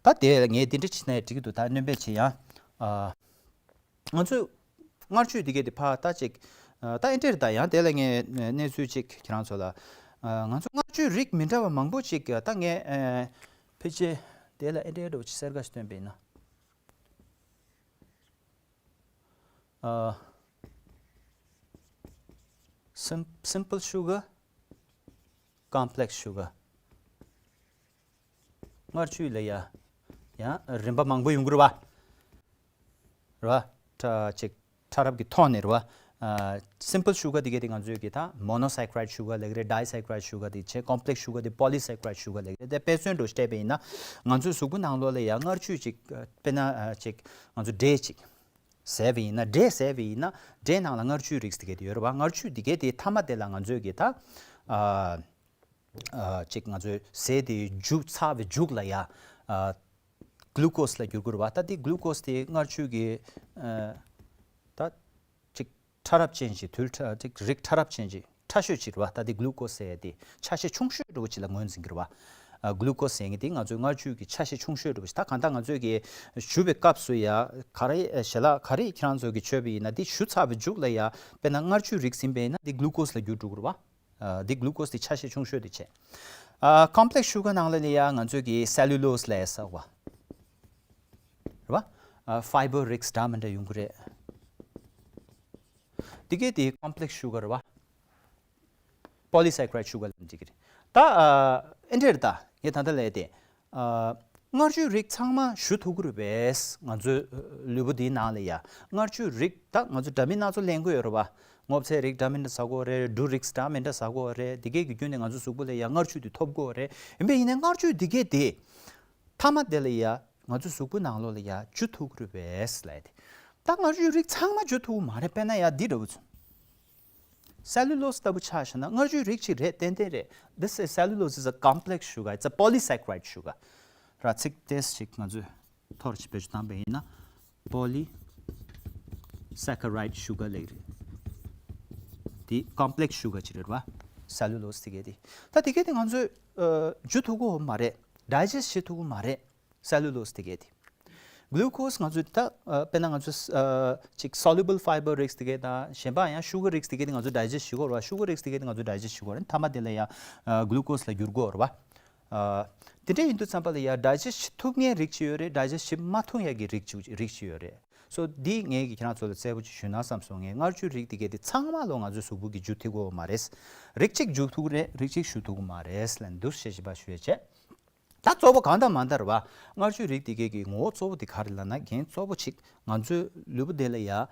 ད་དེ་ངས་འདི་འདྲ་བྱས་ནས་འགྲིག་གི་འདུག་ད་སྣོན་པ་བྱེད་ཡ། ཨ་ང་ཚོས་མངར་ཆུ་འདི་གས་དེ་ཕར་ལྟ་ཅིག་ཨ་ད་ཨེ་འདྲས་ད་ཡང་དེ་ལ་ངས་གནས་ཚུལ་ཅིག་ཁྱེད་རང་ཚོ་ལ། ཨ་ང་ཚོ་མངར་ཆུའི་རིགས་མི་འདྲ་བ་མང་པོ་ཅིག་ད་ངས་ཨ་ཕལ་ཆེར་དེ་ལ་ཨེ་འདྲས་འདྲ་བོ་ཅིག་གསལ་ཁ་ཞིག་སྟོན་པ་ཡིན་ན། ཨ་sim- simple sugar, complex sugar. མངར་ཆུ་ལ་ཡ་ཡང་རིམ་པ་མང་པོ་ཡོང་གི་རེད་བ། རེད་བ། ཕྲ་ཅིག་ཕྲ་རབ་ཀྱི་ཐོག་ནས་རེད་བ། ཨ་simple sugar དེ་གས་དེ་ང་ཚོའི་གི་ད་monosaccharide sugar ལབ་ཀྱི་རེད། disaccharide sugar དེ་བྱས། complex sugar དེ་polysaccharide sugar ལབ་ཀྱི་རེད། དེ་དཔེ་མཚོན་འདྲ་བཤད་པ་ཡིན་ན་ང་ཚོའི་གཟུགས་པོ་ནང་ལོགས་ལ་ཡ་མངར་ཆུ་ཅིག་དཔེར་ན་ཨ་ཅིག་ང་ཚོ་འབྲས་ཅིག་ཟས་པ་ཡིན་ན། འབྲས་ཟས་པ་ཡིན་ན་འབྲས་ནང་ལ་མངར་ཆུའི་རིགས་དེ་གས་དེ་ཡོད་རེད་བ། མངར་ཆུ་དེ་གས་དེ་མཐའ་མ་དེ་ལ་ང་ཚོའི་གི་ད་ཨ་ཨ་ཅིག་ང་ཚོའི་ཟས་དེ་མཇུག་ཚར་བའི་མཇུག་ལ་ཡ་ཨ་གླུ་ཀོས་ལ་འགྱུར་གྱི་རེད་བ། ད་དེ་གླུ་ཀོས་དེ་མངར་ཆུ་གི་ཨ་ད་ཅིག་ཕྲ་རབ་ཅན་ཞིག་དུལ་ཕྲ་ཅིག་རིགས་ཕྲ་རབ་ཅན་ཞིག་ཕྲ་ཤོས་ཅིག་རེད་བ། ད་དེ་གླུ་ཀོས་ཟེར་ཡ་དེ་ཆ་ཤས་ཆུང་ཤོས་འདྲ་བོ་ཅིག་ལ་ངོས་འཛིན་གྱི་རེད་བ། ཨ་གླུ་ཀོས་ཟེར་མཁན་དེ་ང་ཚོའི་མངར་ཆུ་གི་ཆ་ཤས་ཆུང་ཤོས་འདྲ་བོ་ཞིག་ད་གང་ལྟར་ང་ཚོས་ཀྱི་ཞུ་བའི་སྐབས་སུ་ཡ་ག་རེ་ཞལ་ལག་ག་རེ་ཁྱེད་རང་ཚོ་གིས་མཆོད་པ་ཡིན་ན་དེ་ཞུ་ཚར་བའི་མཇུག་ལ་ཡ་དཔེར་ན་མངར་ཆུའི་རིགས་ཟིན་པ་ཡིན་ན་དེ་གླུ་ཀོས་ལ་འགྱུར་འགྲོ་གི་རེད་བ། ཨ་འདི་གླུ་ཀོས་དེ་ཆ་ཤས་ཆུང་ཤོས་དེ་བྱས། ཨ་complex sugar ནང་ལ་ནི་ཡ་ང་ཚོས་ཀྱི་cellulose ལབ་ཡ་ཟེར་བ། རེད་བ། ཨ་fiber རིགས་འདྲ་མི་འདྲ་ཡོང་གི་རེད། དེ་གས་དེ་complex sugar རེད་བ། polysaccharide sugar ལབ་འགྲིག་གི་རེད། ད་ཨ་ཨེ་འདྲས་རེད། ད་ངས་ད་ལྟ་ལབ་ཡ་དེ། ཨ་མངར་ཆུའི་རིགས་ཚང་མ་ཞུ་ཐུབ་ཀྱི་རེད་པས། ང་ཚོའི་ལུས་པོ་འདིའི་ནང་ལ་ཡ་མངར་ཆུའི་རིགས་ད་ང་ཚོ་འདྲ་མིན་སྣ་ཚོགས་ལེན་གྱི་ཡོད་རེད་བ། སྔོ་ཚལ་རིགས་འདྲ་མིན་འདྲ་ཟ་དགོས་རེད། འབྲུ་རིགས་འདྲ་མིན་འདྲ་ཟ་དགོས་རེད། འདི་གས་ཀྱི་བརྒྱུད་ནས་ང་ཚོའི་གཟུགས་པོ་ལ་ཡ་མངར་ཆུ་དེ་ཐོབ་དགོས་རེད། ཡིན་པས་ཡིན་ནའི་མངར་ཆུ་འདི་གས་དེ་མཐའ་མ་དེ་ལ་ཡ་ང་ཚོའི་གཟུགས་པོ་ནང་ལོགས་ལ་ཡ་འཇུ་ཐུབ་ཀྱི་རེད་པས་ལབ་ཡ་དེ། ད་མངར་ཆུའི་རིགས་ཚང་མ་འཇུ་ཐུབ་ཀྱི་མ་རེད། དཔེར་ན་ཡ་འདི་འདྲ་བོ་ཚོ། cellulose ལྟ་བུ་ཆ་བཞག་ན་མངར་ཆུའི་རིགས་ཅིག་རེད། ཏན་ཏན་རེད། This is cellulose is a complex sugar, it's a polysaccharide sugar. ར་ཚིག་ཏོག་ཙམ་ཅིག་ང་ཚོས་ཐོར་ཅིག་བེད་སྤྱོད་བཏང་པ་ཡིན་ན་polysaccharide sugar ལབ་ཀྱི་རེད། འདི་complex sugar ཅིག་རེད་བ། cellulose དེ་གས་དེ། ད་དེ་གས་དེ་ང་ཚོས་ཨ་འཇུ་ཐུབ་ཀྱི་ཡོད་མ་རེད། digest བྱེད་ཐུབ་ཀྱི་མ་རེད། cellulose དེ་གས་དེ། glucose ང་ཚོས་ད་ཨ་དཔེར་ན་ང་ཚོས་ཨ་ཅིག་soluble fiber རིགས་དེ་གས་དང་གཞན་པ་ཡང་sugar རིགས་དེ་གས་དེ་ང་ཚོས་digest བྱེད་དགོས་རེད་བ། sugar རིགས་དེ་གས་དེ་ང་ཚོས་digest བྱེད་དགོས་རེད། མཐའ་མ་དེ་ལ་ཡང་ཨ་glucose ལ་འགྱུར་དགོས་རེད་བ། ཨ་དེ་འདྲ་ཡིན་དུས་ཙམ་པ་ལ་ཡང་digest བྱེད་ཐུབ་མཁན་རིགས་ཅིག་ཡོད་རེད། digest བྱེད་མ་ཐུབ་ཡ་གི་རིགས་ཅིག་རིགས་ཅིག་ཡོད་རེད། so འདི་ངས་ཀྱི་ཁྱེད་རང་ཚོ་ལ་གསལ་པོ་ཅིག་ཞུས་ན་བསམ་སོང་། ངས་མངར་ཆུའི་རིགས་དེ་གས་དེ་ཚང་མ་ལོ་ང་ཚོའི་གཟུགས་པོ་གིས་འཇུ་ཐུབ་ཀྱི་ཡོད་མ་རེད། རིགས་གཅིག་འཇུ་ཐུབ་ཀྱི་རེད། རིགས་གཅིག་ཞུ་ཐུབ་ཀྱི་མ་རེད་ལབ་འདུག་བཤད་བཞིན་པ་ཞུ་ཡ་བྱས། ད་གཙོ་བོ་གང་དང་མ་འདྲ་བ། མངར་ཆུའི་རིགས་དེ་གས་ཀྱི་ངོ་བོ་གཙོ་བོ་དེ་ག་རེ་ལབ་ན། འགན་གཙོ་བོ་གཅིག་ང་ཚོའི་ལུས་པོ་དེ་ལ་ཡ་ཨ་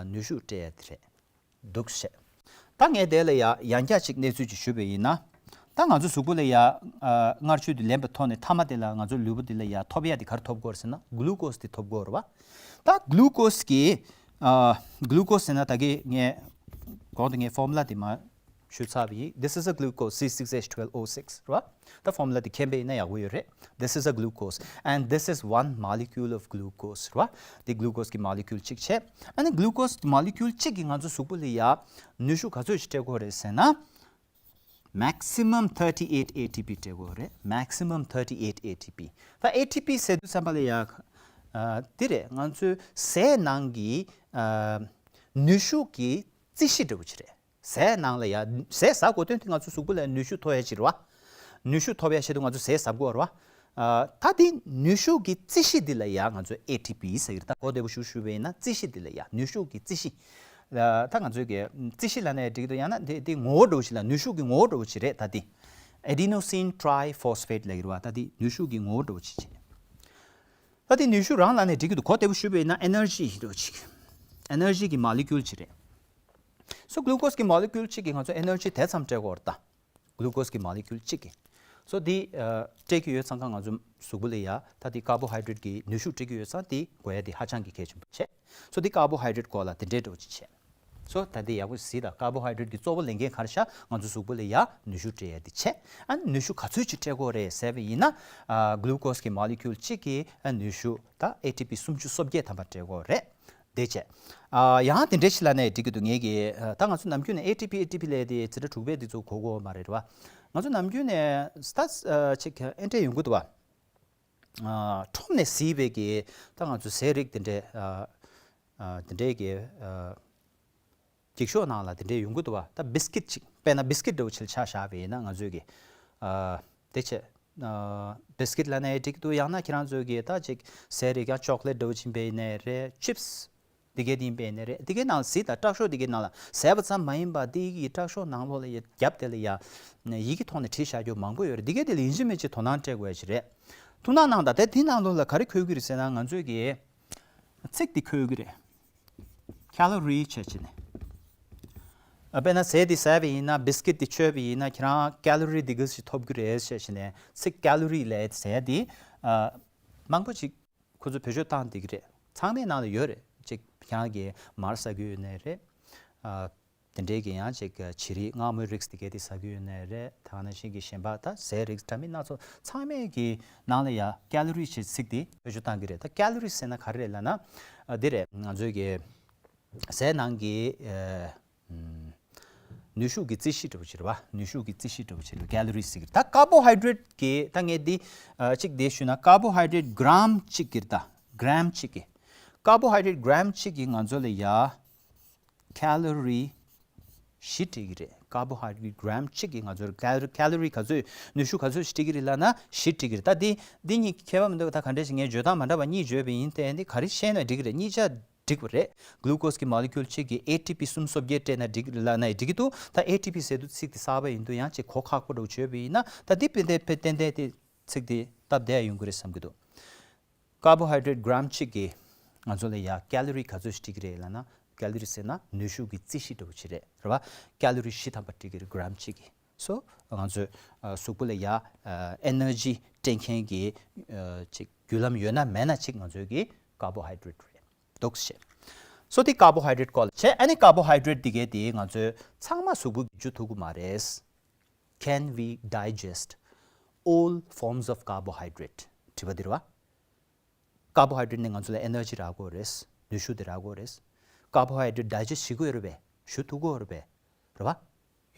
ནུས་ཤུགས་སྤྲད་ཡ་དེ་རེད་འདུག་བཤད། ད་ངས་དེ་ལ་ཡ་ཡང་བསྐྱར་གཅིག་གནས་ཚུལ་ཅིག་ཞུས་པ་ཡིན་ན། ད་ང་ཚོའི་གཟུགས་པོ་ལ་ཡ་ཨ་མངར་ཆུ་དེ་ལེན་པའི་ཐོག་ནས་མཐའ་མ་དེ་ལ་ང་ཚོའི་ལུས་པོ་དེ་ལ་ཡ་ཐོབ་ཡ་དེ་ག་རེ་ཐོབ་དགོས་རེད་ཟེར་ན་glucose དེ་ཐོབ་དགོས་རེད་བ། ད་glucose གི་ཨ་glucose ཟེར་ན་ད་གི་ངས་གོང་དུ་ངས་formula དེ་མ་ཞུ་ཚར་བ་ཡིན། This is a glucose, C six H twelve O six རེད་བ། ད་formula དེ་མཁྱེན་པ་ཡིན་ན་ཡག་པོ་ཡོད་རེད། This is a glucose and this is one molecule of glucose རེད་བ། དེ་glucose གི་molecule གཅིག་བྱས། ཨ་ནི་glucose molecule གཅིག་གིས་ང་ཚོ་གཟུགས་པོ་ལ་ཡ་ནུས་ཤུགས་ག་ཚོད་ཞིག་སྤྲད་དགོས་རེད་ཟེར་ན། maximum thirty eight A T P སྤྲད་དགོས་རེད། maximum thirty eight A T P། ད་A T P ཟེར་དུས་ཙམ་པ་ལ་ཡ་ཨ་དེ་རེད། ང་ཚོའི་ཟས་ནང་གི་ཨ་ནུས་ཤུགས་ཀྱི་རྩིས་གཞི་འདྲ་བོ་ཅིག་རེད། ཟས་ནང་ལ་ཡ་ཟས་ཟ་དགོས་དོན་དེ་ང་ཚོའི་གཟུགས་པོ་ལ་ནུས་ཤུགས་ཐོབ་ཡ་ཅིག་རེད་བ། ནུས་ཤུགས་ཐོབ་ཡ་ཆེད་དུ་ང་ཚོ་ཟས་ཟ་དགོས་རེད་བ། ཨ། ད་དེ་ནུས་ཤུགས་ཀྱི་རྩིས་གཞི་འདི་ལ་ཡ་ང་ཚོས་ཨེ་ཊི་པི་ཟེར་གྱི་རེད། ད་གོ་བདེ་པོ་ཞིག་ཞུས་པ་ཡིན་ན་རྩིས་གཞི་འདི་ལ་ཡ་ནུས་ཤུགས་ཀྱི་རྩིས་གཞི། ཨ། ད་ང་ཚོས་ཀྱི་རྩིས་གཞི་ལབ་ན་འགྲིག་གི་འདུག་ཡང་ན་དེ་དེ་ངོ་བོ་འདྲ་བོ་ཞིག་ལ་ནུས་ཤུགས་ཀྱི་ངོ་བོ་འདྲ་བོ་ཞིག་རེད། ད་དེ་adenosine triphosphate ལབ་ཀྱི་རེད་བ། ད་དེ་ནུས་ཤུགས་ཀྱི་ངོ་བོ་འདྲ་བོ་ཞིག་བྱས། ད་དེ་ནུས་ཤུགས་རང་ལབ་ན་འགྲིག་གི་འདུག་གོ་བདེ་པོ་ཞུས་པ་ཡིན་ན་ཨེ་ནར་ཇི་ཞིག་འདྲ་བོ་ཞིག་ཨེ་ནར་ཇི་གི་མོ་ལེ་ཀུལ་ཞིག་རེད། སོ་གླུ་ཀོས་ཀྱི་མོ་ལེ་ཀུལ་གཅིག་གིས་ང་ཚོ་ཨེ་ནར་ཇི་དེ་ཙམ་སྤྲད་ཀྱི་ཡོད་རེད་ད། གླུ་ཀོས་ཀྱི་མོ་ལེ་ཀུལ་གཅིག་གིས། སོ་འདི་ཨ་སྤྲད་ཀྱི་ཡོད་ཙང་ཀ་ང་ཚོ་གཟུགས་པོ་ལ་ཡ་ད་འདི་ཀར་བོ་ཧའི་ཌྲེ་ཊི་གི་ནུས་ཤུགས་སྤྲད་ཀྱི་ཡོད་ཙང་འདི་དགོས་ཡ་འདི་ཧ་ཅང་གི་གལ་ཆེན་པོ་བྱས། སོ་འདི་ཀར་བོ་ཧའི་ཌྲེ་ཊི་སྐོར་ལ་དེ་འདྲའི་འདྲ་བོ་ཅིག་བྱས། སོ་ད་འདི་ཡག་པོ་གཟིགས་དང་། ཀར་བོ་ཧའི་ཌྲེ་ཊི་གི་གཙོ་བོ་ལས་འགན་ག་རེ་བཞག་ང་ཚོ་གཟུགས་པོ་ལ་ཡ་ནུས་ཤུགས་སྤྲད་ཡ་འདི་བྱས། ཨ་ནུས་ཤུགས་ག་ཚོད་ཅིག་སྤྲད་དགོས་རེད་ཟེར་བ་ཡིན་ན། ཨ་གླུ་ཀོས་ཀྱི་མོ་ལེ་ཀུལ་གཅིག་གིས་ཨ་ནུས་ཤུགས་ད་ཨེ་ཊི་པི་སུམ་ཅུ་སོ་བརྒྱད་ཐམ་པ་སྤྲད་དགོས་རེད། དེ་བྱས། ཨ་ཡང་དེ་འདྲའི་ཞིག་ལབ་ནའི་འགྲིག་གི་འདུག་ངེད་ཀྱིས་ཨ་ད་ང་ཚོ་ནམ་རྒྱུན་ནས་ཨེ་ཊི་པི་ཨེ་ཊི་པི་ལབ་དེ་ཚིག་ཕྲད་དྲུག་པའི་དེ་ཚོ་གོ་གི་ཡོད་མ་རེད་བ། ང་ཚོ་ནམ་རྒྱུན་ནས་ད་ཨ་ཅིག་ཨེ་འདྲ་ཡོང་གི་འདུག་བ། ཨ་ཁྲོམ་ནས་བཟི་བའི་གི་ད་ང་ཚོ་ཟས་རིགས་དེ་འདྲའི་ཨ་ཨ་དེ་འདྲའི་གི་ཨ་འགྱིག་ཤོག་ནང་ལ་དེ་འདྲའི་ཡོང་གི་འདུག་བ། ད་བིས་ཀིཊ་ཅིག་དཔེར་ན་བིས་ཀིཊ་འདྲ་བོ་ཅིག་ཆ་བཞག་པ་ཡིན་ན་ང་ཚོས་གི་ཨ་དེ་བྱས། ཨ་བིས་ཀིཊ་ལབ་ནའི་འགྲིག་གི་འདུག་ཡང་ན་ཁྱེད་རང་ཚོས་གི་ད་ཅིག་ཟས་རིགས་ཀྱང་ཅོག་ལེཊ་འདྲ་བོ་ཅིག་ཡིན་པ་ཡིན་ནའི་རེད། ཅིབས་འདི་གའི་འདི་ཡིན་པ་ཡིན་ནའི་རེད། འདི་གའི་ནང་ལ་གཟིགས་དང་། ཀྲག་ཤོག་འདི་གའི་ནང་ལ་ཟས་པ་ཙམ་མ་ཡིན་པ་འདི་གི་ཀྲག་ཤོག་ནང་ལོགས་ལ་ཡ་རྒྱབ་དེ་ལ་ཡ་ཡི་གེ་ཐོག་ནས་བྲིས་བཞག་རྒྱུ་མང་པོ་ཡོད་རེད། འདི་གའི་དེ་ལ་ཡིན་གཅིག་མིན་གཅིག་དོ་སྣང་སྤྲད་དགོས་ཡ་ཅིག་རེད། ཐུགས་སྣང་གནང་དང་། དེ་འདི་ནང་ལོགས་ལ་ག་རེ་འཁོད་ཀྱི་རེད་ཟེར་ན་ང་ཚོས་གི་ཚིག་འདི་འཁོད་ཀྱི་རེད། ཁ་ལོ་རི་བྱས་བྱས་ནས། ཨ་དཔེར་ན་ཟས་འདི་ཟས་པ་ཡིན་ན། བིས་ཀིཊ་འདི་མཆོད་པ་ཡིན་ན་ཁྱེད་རང་ཁ་ལོ་རི་འདི་ག་ཞིག་ཐོབ་ཀྱི་རེད་བྱས་བྱས་ནས། ཚིག་ཁ་ལོ་རི་ལབ་ཟས་འདི་ཨ་མང་པོ་ཅིག་ཁོ་ཚོ་བེད་སྤྱོད་བཏང་བསྡད་ཀྱི་རེད། ཚང་མའི་ནང་ལ་ཡོད་རེད། ཅིག་ཁྱེད་རང་གིས་མར་ཟ་གི་ཡོད་ནའི་རེད། ཨ་དེ་འདྲའི་གི་ཡང་ཅིག་བྱི་རིལ་མངར་མོའི་རིགས་དེ་གའི་དེ་ཟ་གི་ཡོད་ནའི་རེད། དེ་ནང་བཞིན་གྱི་གཞན་པ་ད་ཟས་རིགས་འདྲ་མིན་སྣ་ཚོགས་ཚང་མའི་གི་ནང་ལ་ཡ་ཁ་ལོ་རི་ཞེས་ཚིག་དེ་བེད་སྤྱོད་བཏང་གི་རེད། ད་ཁ་ལོ་རི་ཟེར་ན་ག་རེ་རེད་ལབ་ན། ཨ་འདི་རེད། ང་ཚོའི་གི་ཟས་ནང་གི་ཨ་ནུས་ཤུགས་ཀྱི་རྩིས་གཞི་འདྲ་བོ་ཅིག་རེད་བ། ནུས་ཤུགས་ཀྱི་རྩིས་གཞི་འདྲ་བོ་ཅིག་ལ་ཁ་ལོ་རི་ཟེར་གི་རེད། ད་ཀར་བོ་ཧའི་ཌྲེཊ་གི་ད་ངས་འདི་ཨ་གཅིག་འདི་ཞུས་ན། ཀར་བོ་ཧའི་ཌྲེཊ་གྲམ་གཅིག་གི་རེད། ད་གྲམ་གཅིག་གི་ཀར་བོ་ཧའི་ཌྲེཊ་གྲམ་གཅིག་གིས་ང་ཚོ་ལ་ཡ་ཁ་ལོ་རི་བཞི་སྤྲད་ཀྱི་རེད། ཀར་བོ་ཧའི་ཌྲེཊ་གྲམ་གཅིག་གིས་ང་ཚོར་ཁ་ལོ་ཁ་ལོ་རི་ག་ཚོད། ནུས་ཤུགས་ག་ཚོད་ཞིག་སྤྲད་ཀྱི་རེད་ལབ་ན་བཞི་སྤྲད་ཀྱི་རེད། ད་འདི་འདི་གཉིས་ཁྱད་པར་མི་འདུག་ད་ག་འདྲ་ཞིག་ངས་བརྗོད་སྟངས་མ་འདྲ་བ་གཉིས་བརྗོད་པ་ཡིན་ཏེ། འདི་ག་རེ་བཤད་ན་འགྲིག་གི་རེད། གཉིས་ཆ་འགྲིག་པ་རེད། གླུ་ཀོས་ཀྱི་མོ་ལེ་ཀུལ་གཅིག་གིས་ཨེ་ཊི་པི་སུམ་ཅུ་སོ་བརྒྱད་སྤྲད་ན་འགྲིག་གི་རེད་ལབ་ན་འགྲིག་གི་འདུག་ད་ཨེ་ཊི་པི་ཟེར་དུས་ཚིག་དེ་གསར་པ་ཡིན་དུས་ཡང་ཅིག་གོ་ཁག་པོ་འདྲ་བོ་བརྗོད་པ་ཡིན་ན། ད་འདི་དཔེ་དེ་དཔེ་ཏན་ཏན་དེ་ཚིག་དེ་སྟབས་བདེ་ཡ་ཡོང་གི་རེད་བསམ་གྱི་འདུག་ཀར་བོ་ཧའི་ཌྲེཊ་གྲམ་གཅིག་གིས་ང་ཚོ་ལ་ཡ་ཁ་ལོ་རི་ག་ཚོད་ཞིག་སྤྲད་ཀྱི་རེད་ལབ་ན། ཁ་ལོ་རི་ཟེར་ན་ནུས་ཤུགས་ཀྱི་རྩིས་གཞི་འདྲ་བོ་ཅིག་རེད། རེད་བ། ཁ་ལོ་རི་བཞི་ཐམ་པ་སྤྲད་ཀྱི་རེད་གྲམ་གཅིག་གིས། སོ་ང་ཚོའི་ཨ་གཟུགས་པོ་ལ་ཡ་ཨ་ཨེ་ནར་ཇི་སྤྲད་མཁན་གྱི་ཨ་ཅིག་བརྒྱུད་ལམ་ཡོད་ན་མེད་ན་ཅིག་ང་ཚོའི་གི་ཀར་བོ་ཧའི་ཌྲེཊ་རེད་འདུག་ཟེར། སོ་དེ་ཀར་བོ་ཧའི་ཌྲེཊ་སྐོར་ལ་བྱས། ཨ་ནི་ཀར་བོ་ཧའི་ཌྲེཊ་དེ་གའི་དེ་ང་ཚོའི་ཚང་མ་གཟུགས་པོ་གིས་འཇུ་ཐུབ་ཀྱི་མ་རེད། Can we digest all forms of carbohydrate? དྲི་བ་འདི་རེད་བ། ཀར་བོ་ཧའི་ཌྲེཊ་ནི་ང་ཚོ་ལ་ཨེ་ནར་ཇི་རག་གི་ཡོད་རེད། ནུས་ཤུགས་དེ་རག་གི་ཡོད་རེད། ཀར་བོ་ཧའི་ཌྲེཊ་ཌའི་ཇེ་སི་བྱེད་ཀྱི་ཡོད་རེད་པས། ཞུ་ཐུབ་ཀྱི་ཡོད་རེད་པས། རེད་བ།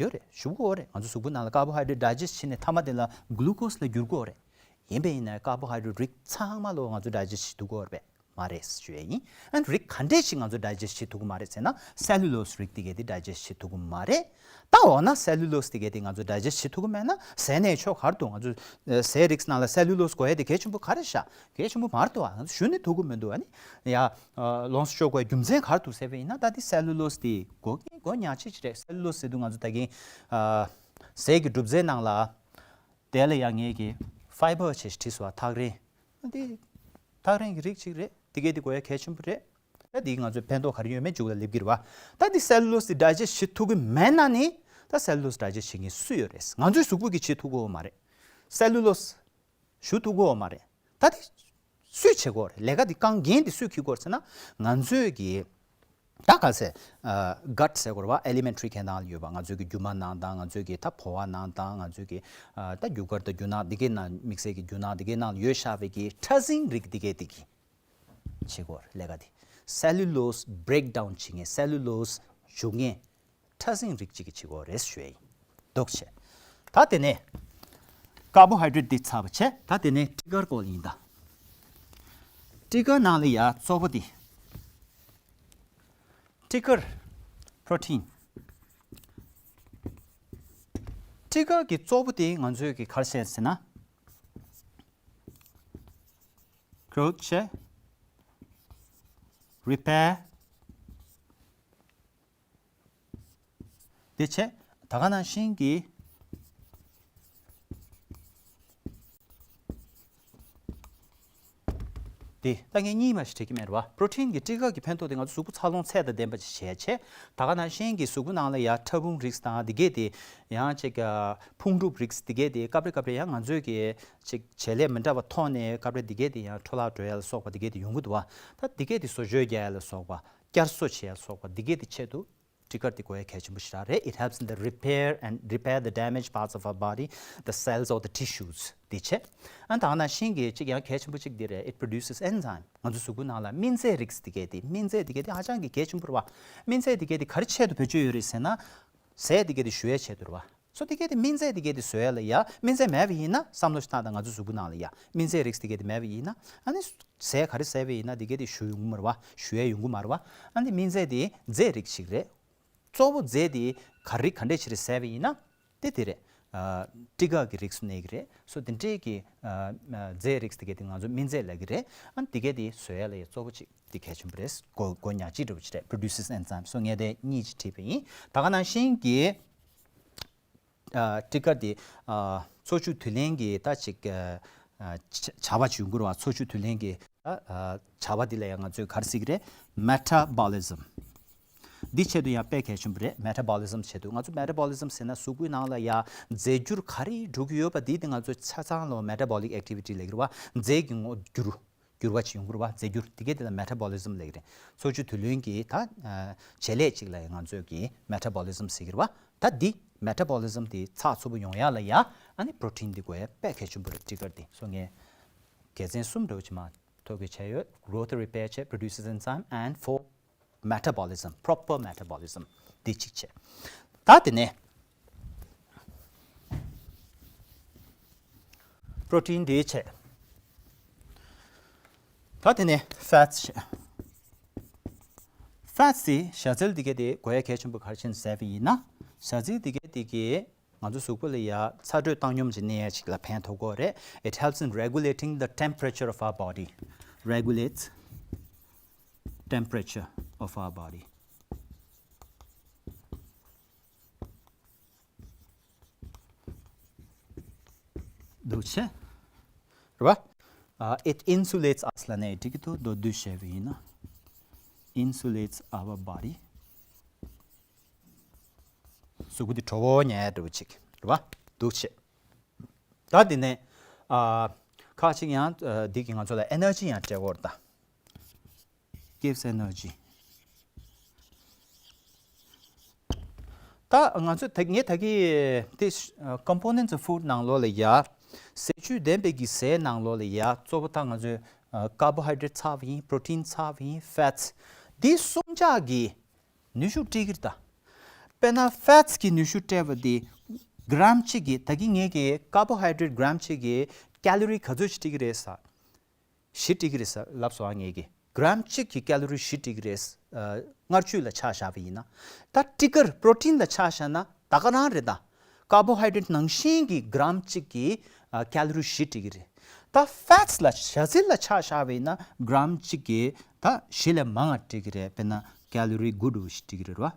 ཡོད་རེད། ཞུ་གི་ཡོད་རེད། ང་ཚོ་གཟུགས་པོ་ནང་ལ་ཀར་བོ་ཧའི་ཌྲེཊ་ཌའི་ཇེ་སི་བྱས་ནས་མཐའ་མ་དེ་ལ་གླུ་ཀོས་ལ་འགྱུར་གྱི་ཡོད་རེད། ཡིན་པས་ཡིན་ན་ཀར་བོ་ཧའི་ཌྲེཊ་རིགས་ཚང་མ་ལོ་ང་ཚོ་ཌའི་ཇེ་སི་བྱེད་ཐུབ་ཀྱི་ཡོད་རེད་པས། མ་རེད་ཞུ་ཡས་ཡིན། ཨ་ནི་རིགས་ག་འདྲས་ཞིག་ང་ཚོ་ཌའི་ཇེ་སི་བྱེད་ཐུབ་ཀྱི་མ་རེད་ཟེར་ན། སེ་ལུ་ལོས་རིགས་དེ་གས་དེ་ཌའི་ཇེ་སི་བྱེད་ཐུབ་ཀྱི་མ་རེད། ད་འོ་ན་སེ་ལུ་ལོས་དེ་གས་དེ་ང་ཚོ་ཌའི་ཇེ་སི་བྱེད་ཐུབ་ཀྱི་མེད་ན་ཟས་ནས་ཆོག་ག་རེ་འདུག་ང་ཚོ་ཟས་རིགས་ནང་ལ་སེ་ལུ་ལོས་དགོས་ཡས་དེ་གལ་ཆེན་པོ་ག་རེ་ཤག་གལ་ཆེན་པོ་མ་རེད་འདུག་ཨ་ནི་ཞུ་ནི་ཐུབ་ཀྱི་མི་འདུག་ཨ་ནི་ཡ་ལོངས་སུ་སྤྱོད་དགོས་ཡས་རྒྱུ་མཚན་ག་རེ་འདུག་ཟེར་བ་ཡིན་ན། ད་དེ་སེ་ལུ་ལོས་དེ་དགོས་ཀྱི་དགོས་ཉག་གཅིག་ཅིག་རེད། སེ་ལུ་ལོས་ཟེར་དུས་ང་ཚོ་ད་གིན་ཟས་ཀྱི་གྲུབ་རྫས་ནང་ལ། དེ་ལ་ཡང་ངེད་ཀྱིས་ཕའི་བར་བྱས་བྲིས་སོང་བ། ཐག་རིང་། འདི་ཐག་རིང་གི་རིགས་གཅིག་རེད། དེ་གས་དེ་དགོས་ཡ་གལ་ཆེན་པོ་རེད། ད་འདི་ང་ཚོས་ཕན་ཐོགས་ག་རེ་ཡོད་མེད་མཇུག་ལ་སླེབས་ཀྱི་རེད་བ། ད་འདི་སེ་ལུ་ལོས་དེ་ཌའི་ཇེ་སི་བྱེད་ཐུབ་ཀྱི་མེད་ན་ནི། ད་སེ་ལུ་ལོས་ཌའི་ཇེ་སི་བྱེད་མཁན་སུ་ཡོད་རེད། ང་ཚོའི་གཟུགས་པོ་གིས་བྱེད་ཐུབ་ཀྱི་ཡོད་མ་རེད། སེ་ལུ་ལོས་ཞུ་ཐུབ་ཀྱི་ཡོད་མ་རེད། ད་དེ་སུས་བྱེད་དགོས་རེད། ལས་ཀ་དེ་རྐང་འགན་དེ་སུས་འཁྱེར་དགོས་རེད་ཟེར་ན། ང་ཚོས་ཀྱི་ད་ག་ཟེ་གཊ་ཟེར་དགོས་རེད་བ། ཨེ་ལི་མེན་ཊི་རི་གི་ནང་ལ་ཡོད་པ། ང་ཚོས་ཀྱི་རྒྱུ་མ་ནང་དང་། ང་ཚོས་ཀྱི་ད་ཕོ་བ་ནང་དང་། ང་ཚོས་ཀྱི་ཨ་ད་རྒྱུ་སྐར་དང་རྒྱུ་ནག་འདི་གའི་ནང་། དམིགས་བསལ་གྱི་རྒྱུ་ནག་འདི་གའི་ནང་ལ་ཡོད་བཞག་པའི་གི་ཕྲ་སྲིན་རིགས་འདི་གའི་དེ་གིས་བྱེད་དགོས་རེད། ལས་ཀ་དེ་སེ་ལུ་ལོས་བྷི་རེག་ཌའུན་བྱེད་མཁན། སེ་ལུ་ལོས་འཇུ་མཁན་ཕྲ་སྲིན་རིགས་གཅིག་གིས་བྱེད་དགོས་རེད་ཞུ་ཡ་ཡིན། འདུག་བྱས། ད་དེ་ནས་ཀར་བོ་ཧའི་ཌྲེཊ་འདི་ཚར་བ་བྱས། ད་དེ་ནས་སྤྲི་དཀར་སྐོར་ཡིན་ད། སྤྲི་དཀར་ནང་ལ་ཡ་གཙོ་བོ་དེ། སྤྲི་དཀར་པྲོ་ཊིན། སྤྲི་དཀར་གྱི་གཙོ་བོ་དེ་ང་ཚོས་ཀྱི་ག་རེ་བཤད་ཟེར་ན། growth བྱས། repair དེ་བྱས། ད་ག་ནང་བཞིན་གྱི་དེ་ད་ངས་གཉིས་མ་ཞིག་བྲིས་ཀྱི་མེད་རེད་བ། པྲོ་ཊིན་གྱི་སྤྲི་དཀར་གྱི་ཕན་ཐོགས་དེ་ང་ཚོ་གཟུགས་པོ་འཚར་ལོངས་ཚད་དང་ལྡན་པ་ཞིག་བྱས་བྱས། ད་ག་ནང་བཞིན་གྱི་གཟུགས་པོ་ནང་ལ་ཡ་ཕྲ་ཕུང་རིགས་དང་དེ་གས་དེ་ཡང་ཅིག་ཕུང་གྲུབ་རིགས་དེ་གས་དེ་སྐབས་རེ་སྐབས་རེ་ཡང་ང་ཚོས་ཀྱི་ཅིག་བྱེད་ལས་མི་འདྲ་བ་ཐོག་ནས་སྐབས་རེ་དེ་གས་དེ་ཡང་འཕྲོ་བརླག་འགྲོ་ཡ་ལ་སོགས་པ་དེ་གས་དེ་ཡོང་གི་འདུག་བ། ད་དེ་གས་དེ་བཟོ་བཅོས་རྒྱག་ཡ་ལ་སོགས་པ། བསྐྱར་གསོ་བྱེད་ཡ་ལ་སོགས་པ་དེ་གས་དེ་ཆེད་དུ་སྤྲི་དཀར་དེ་དགོས་ཡ་གལ་ཆེན་པོ་ཞིག་རེད། It helps in the repair and repair the damaged parts of our body, the cells or the tissues དེ་བྱས། ཨ་ད་ག་ནང་བཞིན་གྱི་ཅིག་ཡང་གལ་ཆེན་པོ་ཅིག་དེ་རེད། It produces enzyme. ང་ཚོ་གཟུགས་པོ་ནང་ལ་སྨན་རྫས་རིགས་དེ་གས་དེ་སྨན་རྫས་དེ་གས་དེ་ཧ་ཅང་གི་གལ་ཆེན་པོ་རེད་བ། སྨན་རྫས་དེ་གས་དེ་ག་རེ་ཆེད་དུ་བེད་སྤྱོད་ཡོད་རེད་ཟེར་ན། ཟས་དེ་གས་དེ་ཞུ་ཡའི་ཆེད་དུ་རེད་བ། སོ་དེ་གས་དེ་སྨན་རྫས་དེ་གས་དེ་བཟོ་ཡ་ལ་ཡ་སྨན་རྫས་མེད་པ་ཡིན་ན་བསམ་བློ་ཞིག་བཏང་དང་། ང་ཚོ་གཟུགས་པོ་ནང་ལ་ཡ་སྨན་རྫས་རིགས་དེ་གས་དེ་མེད་པ་ཡིན་ན་ཨ་ནི་ཟས་ག་རེ་ཟས་པ་ཡིན་ན་དེ་གས་དེ་ཞུ་ཡོང་གི་མ་རེད་བ། ཞུ་ཡ་ཡོང་གི་མ་རེད་བ། ཨ་ནི་སྨན་རྫས་དེ་རྫས་རིགས་ཤིག་རེད། གཙོ་བོ་རྫས་དེ་ག་རེ་ག་འདྲས་ཞིག་རེད་ཟས་པ་ཡིན་ན་དེ་དེ་རེད། ཨ་སྤྲི་དཀར་གྱི་རིགས་སུ་གནས་ཀྱི་རེད། སོ་དེ་འདྲས་ཀྱི་ཨ་ཨ་རྫས་རིགས་དེ་གས་དེ་ང་ཚོ་སྨན་རྫས་ལབ་ཀྱི་རེད། ཨ་ནི་དེ་གས་དེ་བཟོ་ཡ་ལ་ཡ་གཙོ་བོ་ཅིག་དེ་གལ་ཆེན་པོ་རེད། གོ་གོ་ཉག་གཅིག་འདྲ་བོ་ཅིག་རེད། Produces enzyme. སོ་ངས་དེ་གཉིས་ཅིག་བྲིས་པ་ཡིན། ད་ག་ནང་བཞིན་གྱི་ཨ་སྤྲི་དཀར་དེ་ཨ་འཚོ་བཅུད་དུས་ལེན་གྱི་ད་ཅིག་ཨ་ཨ་བྱ་བ་ཅིག་ཡོང་གི་རེད་བ། འཚོ་བཅུད་དུས་ལེན་གྱི་ཨ་ཨ་བྱ་བ་འདི་ལ་ཡང་ང་ཚོས་ག་རེ་ཟེར་གྱི་རེད། Metabolism. འདི་ཆེད་དུ་ཡང་དཔེ་གལ་ཆེན་པོ་རེད། Metabolism ཆེད་དུ། ང་ཚོ་metabolism ཟེར་ན་གཟུགས་པོའི་ནང་ལ་ཡ་རྫས་འགྱུར་ག་རེ་འགྲོ་གི་ཡོད་པ་འདི་དེ་ང་ཚོ་ཆ་ཚང་ལ་metabolic activity ལབ་ཀྱི་རེད་བ། རྫས་ཀྱི་ངོ་འགྱུར་འགྱུར་བ་ཅིག་ཡོང་གི་རེད་བ། རྫས་འགྱུར་དེ་གས་དེ་ལ་metabolism ལབ་ཀྱི་རེད། འཚོ་བཅུད་དུས་ལེན་གྱི་ད་ཨ་བྱེད་ལས་ཅིག་ལ་ཡང་ང་ཚོས་ཀྱི་metabolism ཟེར་གྱི་རེད་བ། ད་འདི་metabolism དེ་ཚགས་ཚུད་པོ་ཡོང་ཡ་ལ་ཡ་ཨ་ནི་པྲོ་ཊིན་འདི་དགོས་ཡ་དཔེ་གལ་ཆེན་པོ་རེད། སྤྲི་དཀར་འདི། སོ་ངས་དགེ་མཚན་གསུམ་འདྲ་བོ་ཅིག་མ་ཐོབ་གི་བྱས་ཡོད། Growth repair བྱས། Produces enzyme and for metabolism, proper metabolism འདི་གཅིག་བྱས། ད་དེ་ནས་པྲོ་ཊིན་འདི་བྱས། ད་དེ་ནས་fats བྱས། Fats དེ་ཞ་ཚལ་འདི་གས་དེ་དགོས་ཡ་གལ་ཆེན་པོ་ག་རེ་བྱས་ནས་ཟེར་བ་ཡིན་ན། ཞ་ཚལ་འདི་གས་དེ་གིས་ང་ཚོ་གཟུགས་པོ་ལ་ཡ་ཚ་དྲོད་བཏང་སྙོམས་ཀྱི་གནས་ཡ་ཅིག་ལ་ཕན་ཐོགས་ཀྱི་རེད། It helps in regulating the temperature of our body. Regulates temperature of our body. འདུག་བྱས། རེད་བ། ཨ། It insulates us ལབ་ནའི་འགྲིག་གི་འདུག་མདོར་བསྡུས་བཤད་པ་ཡིན་ན། Insulates our body. གཟུགས་པོ་འདི་དྲོ་པོ་ཉལ་ཡ་འདྲ་བོ་ཅིག་རེད་བ། འདུག་བྱས། ད་འདི་ནས་ཨ། ཁག་ཅིག་ཡང་ཨ། འདི་གིས་ང་ཚོ་ལ་energy ཡང་སྤྲད་ཀྱི་ཡོད་རེད་ད། Gives energy. ད་ང་ཚོས་ད་ངས་ད་གིན་དེ་components of food ནང་ལོགས་ལ་ཡ། ཟས་བཅུད་ལྡན་པའི་གི་ཟས་ནང་ལོགས་ལ་ཡ་གཙོ་བོ་ད་ང་ཚོས་ཨ། carbohydrate ཚར་བ་ཡིན། protein ཚར་བ་ཡིན། fats འདི་གསུམ་ཆ་གི་ནུས་ཤུགས་སྤྲད་ཀྱི་རེད་ད། དཔེར་ན་fats གི་ནུས་ཤུགས་སྤྲད་པ་འདི་gram གཅིག་གི་ད་གིན་ངས་ཀྱི་carbohydrate gram གཅིག་གི་calorie ག་ཚོད་ཅིག་སྤྲད་ཀྱི་རེད་ཟེར། བཞི་སྤྲད་ཀྱི་རེད་ཟེར་ལབ་སོང་ཨ། ངས་ཀྱི་gram གཅིག་གི་calorie བཞི་སྤྲད་ཀྱི་རེད། ཨ། མངར་ཆུ་ལ་ཆ་བཞག་པ་ཡིན་ན། ད་སྤྲི་དཀར་protein ལ་ཆ་བཞག་ན་ད་ག་རང་རེད་ད། carbohydrate ནང་བཞིན་གྱི་gram གཅིག་གི་ཨ། calorie བཞི་སྤྲད་ཀྱི་རེད། ད་fats ལ་ཞ་ཚལ་ལ་ཆ་བཞག་པ་ཡིན་ན་gram གཅིག་གི་ད་བཞི་ལས་མང་བ་སྤྲད་ཀྱི་རེད། དཔེར་ན་calorie དགུ་འདྲ་བོ་ཞིག་སྤྲད་ཀྱི་རེད་བ།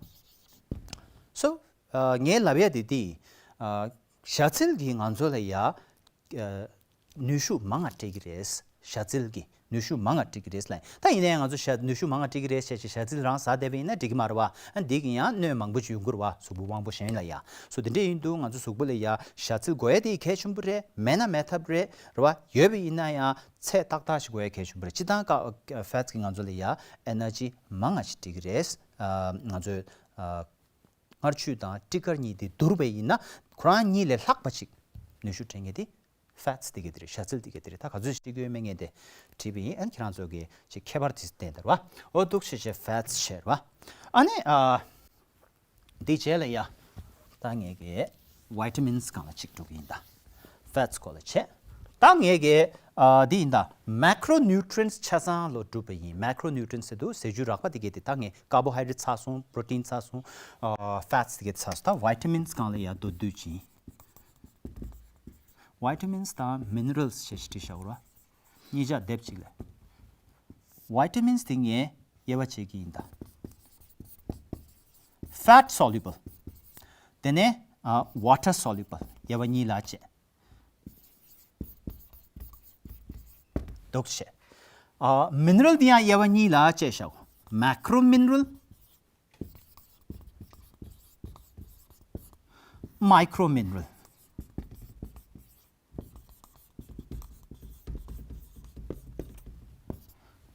So ཨ། ངས་ལབ་ཡ་དེ་འདི། ཨ། ཞ་ཚལ་གྱིས་ང་ཚོ་ལ་ཡ། ཨ། ནུས་ཤུགས་མང་བ་སྤྲད་ཀྱི་རེད། ཞ་ཚལ་གྱིས་ནུས་ཤུགས་མང་བ་སྤྲད་ཀྱི་རེད་ལབ། ད་ཡིན་ན་ཡང་ང་ཚོ་ཞ་ནུས་ཤུགས་མང་བ་སྤྲད་ཀྱི་རེད་བྱས་བྱས་ཞ་ཚལ་རང་ཟ་བསྡད་པ་ཡིན་ན་འགྲིག་གི་མ་རེད་བ། ཨ། འདི་གིས་ཡང་གནོད་མང་པོ་ཅིག་ཡོང་གི་རེད་བ། གཟུགས་པོ་དབང་པོ་གཞན་ལ་ཡ། སོ་དེ་འདྲས་ཡིན་དུས་ང་ཚོ་གཟུགས་པོ་ལ་ཡ་ཞ་ཚལ་དགོས་ཡ་དེ་གལ་ཆེན་པོ་རེད། མེད་ན་མེད་ཐབས་རེད། རེད་བ། ཡོད་པ་ཡིན་ན་ཡང་ཚད་ཏག་ཏག་ཞིག་དགོས་ཡ་གལ་ཆེན་པོ་རེད། སྤྱིར་བཏང་ཀ་fats གིས་ང་ཚོ་ལ་ཡ་energy མང་བ་ཞིག་སྤྲད་ཀྱི་རེད། ཨ། ང་ཚོས་ཨ། མངར་ཆུ་དང་སྤྲི་དཀར་གཉིས་དེ་བསྡུར་བ་ཡིན་ན་ཁོ་རང་གཉིས་ལས་ལྷག་པ་ཅིག་ནུས་ཤུགས་སྤྲད་མཁན་དེ་fats དེ་ག་དེ་རེད། ཞ་ཚལ་དེ་ག་དེ་རེད། ད་ག་ཚོད་ཅིག་སྤྲད་ཀྱི་ཡོད་མེད་ངས་དེ་བྲིས་པ་ཡིན། ཨ་ནི་ཁྱེད་རང་ཚོ་གིས་ཅིག་ཁྱད་པར་དེ་བསྟན་དང་རེད་བ། འོ་འདུག་བྱས་བྱས་fats བྱས་རེད་བ། ཨ་ནི་ཨ། དེའི་རྗེས་ལ་ཡ། ད་ངས་ཀྱི་vitamins སྒང་ལ་ཅིག་འགྲོ་གི་ཡིན་ད། fats སྐོར་ལ་བྱས། ད་ངས་ཀྱི་ཨ། འདི་ཡིན་ད། macronutrients ཆ་ཚང་ལོ་གྲུབ་པ་ཡིན། macronutrients ཟེར་དུས་ཟས་བཅུད་རགས་པ་དེ་གས་དེ། ད་ངས་carbohydrate ཚར་སོང་། protein ཚར་སོང་། ཨ། fats དེ་གས་དེ་ཚར་སོང་། ད་vitamins སྒང་ལ་ཡ་མདོར་བསྡུས་ཅིག vitamins དང་minerals ཞེས་བྲིས་བཞག་ར། གཉིས་ཆ་སྡེབ་གཅིག་ལས། བི་ཊ་མིན་སི་དེ་ངས་དབྱེ་བ་ཕྱེ་གི་ཡིན་ད། Fat soluble དེ་ནས་ཨ་water soluble དབྱེ་བ་གཉིས་ལ་ཕྱེ། འདུག་བྱས། ཨ་མིན་རལ་འདི་ཡང་དབྱེ་བ་གཉིས་ལ་ཕྱེ་བཞག་མེ་ཀྲོ་མིན་རལ། མའི་ཀྲོ་མིན་རལ།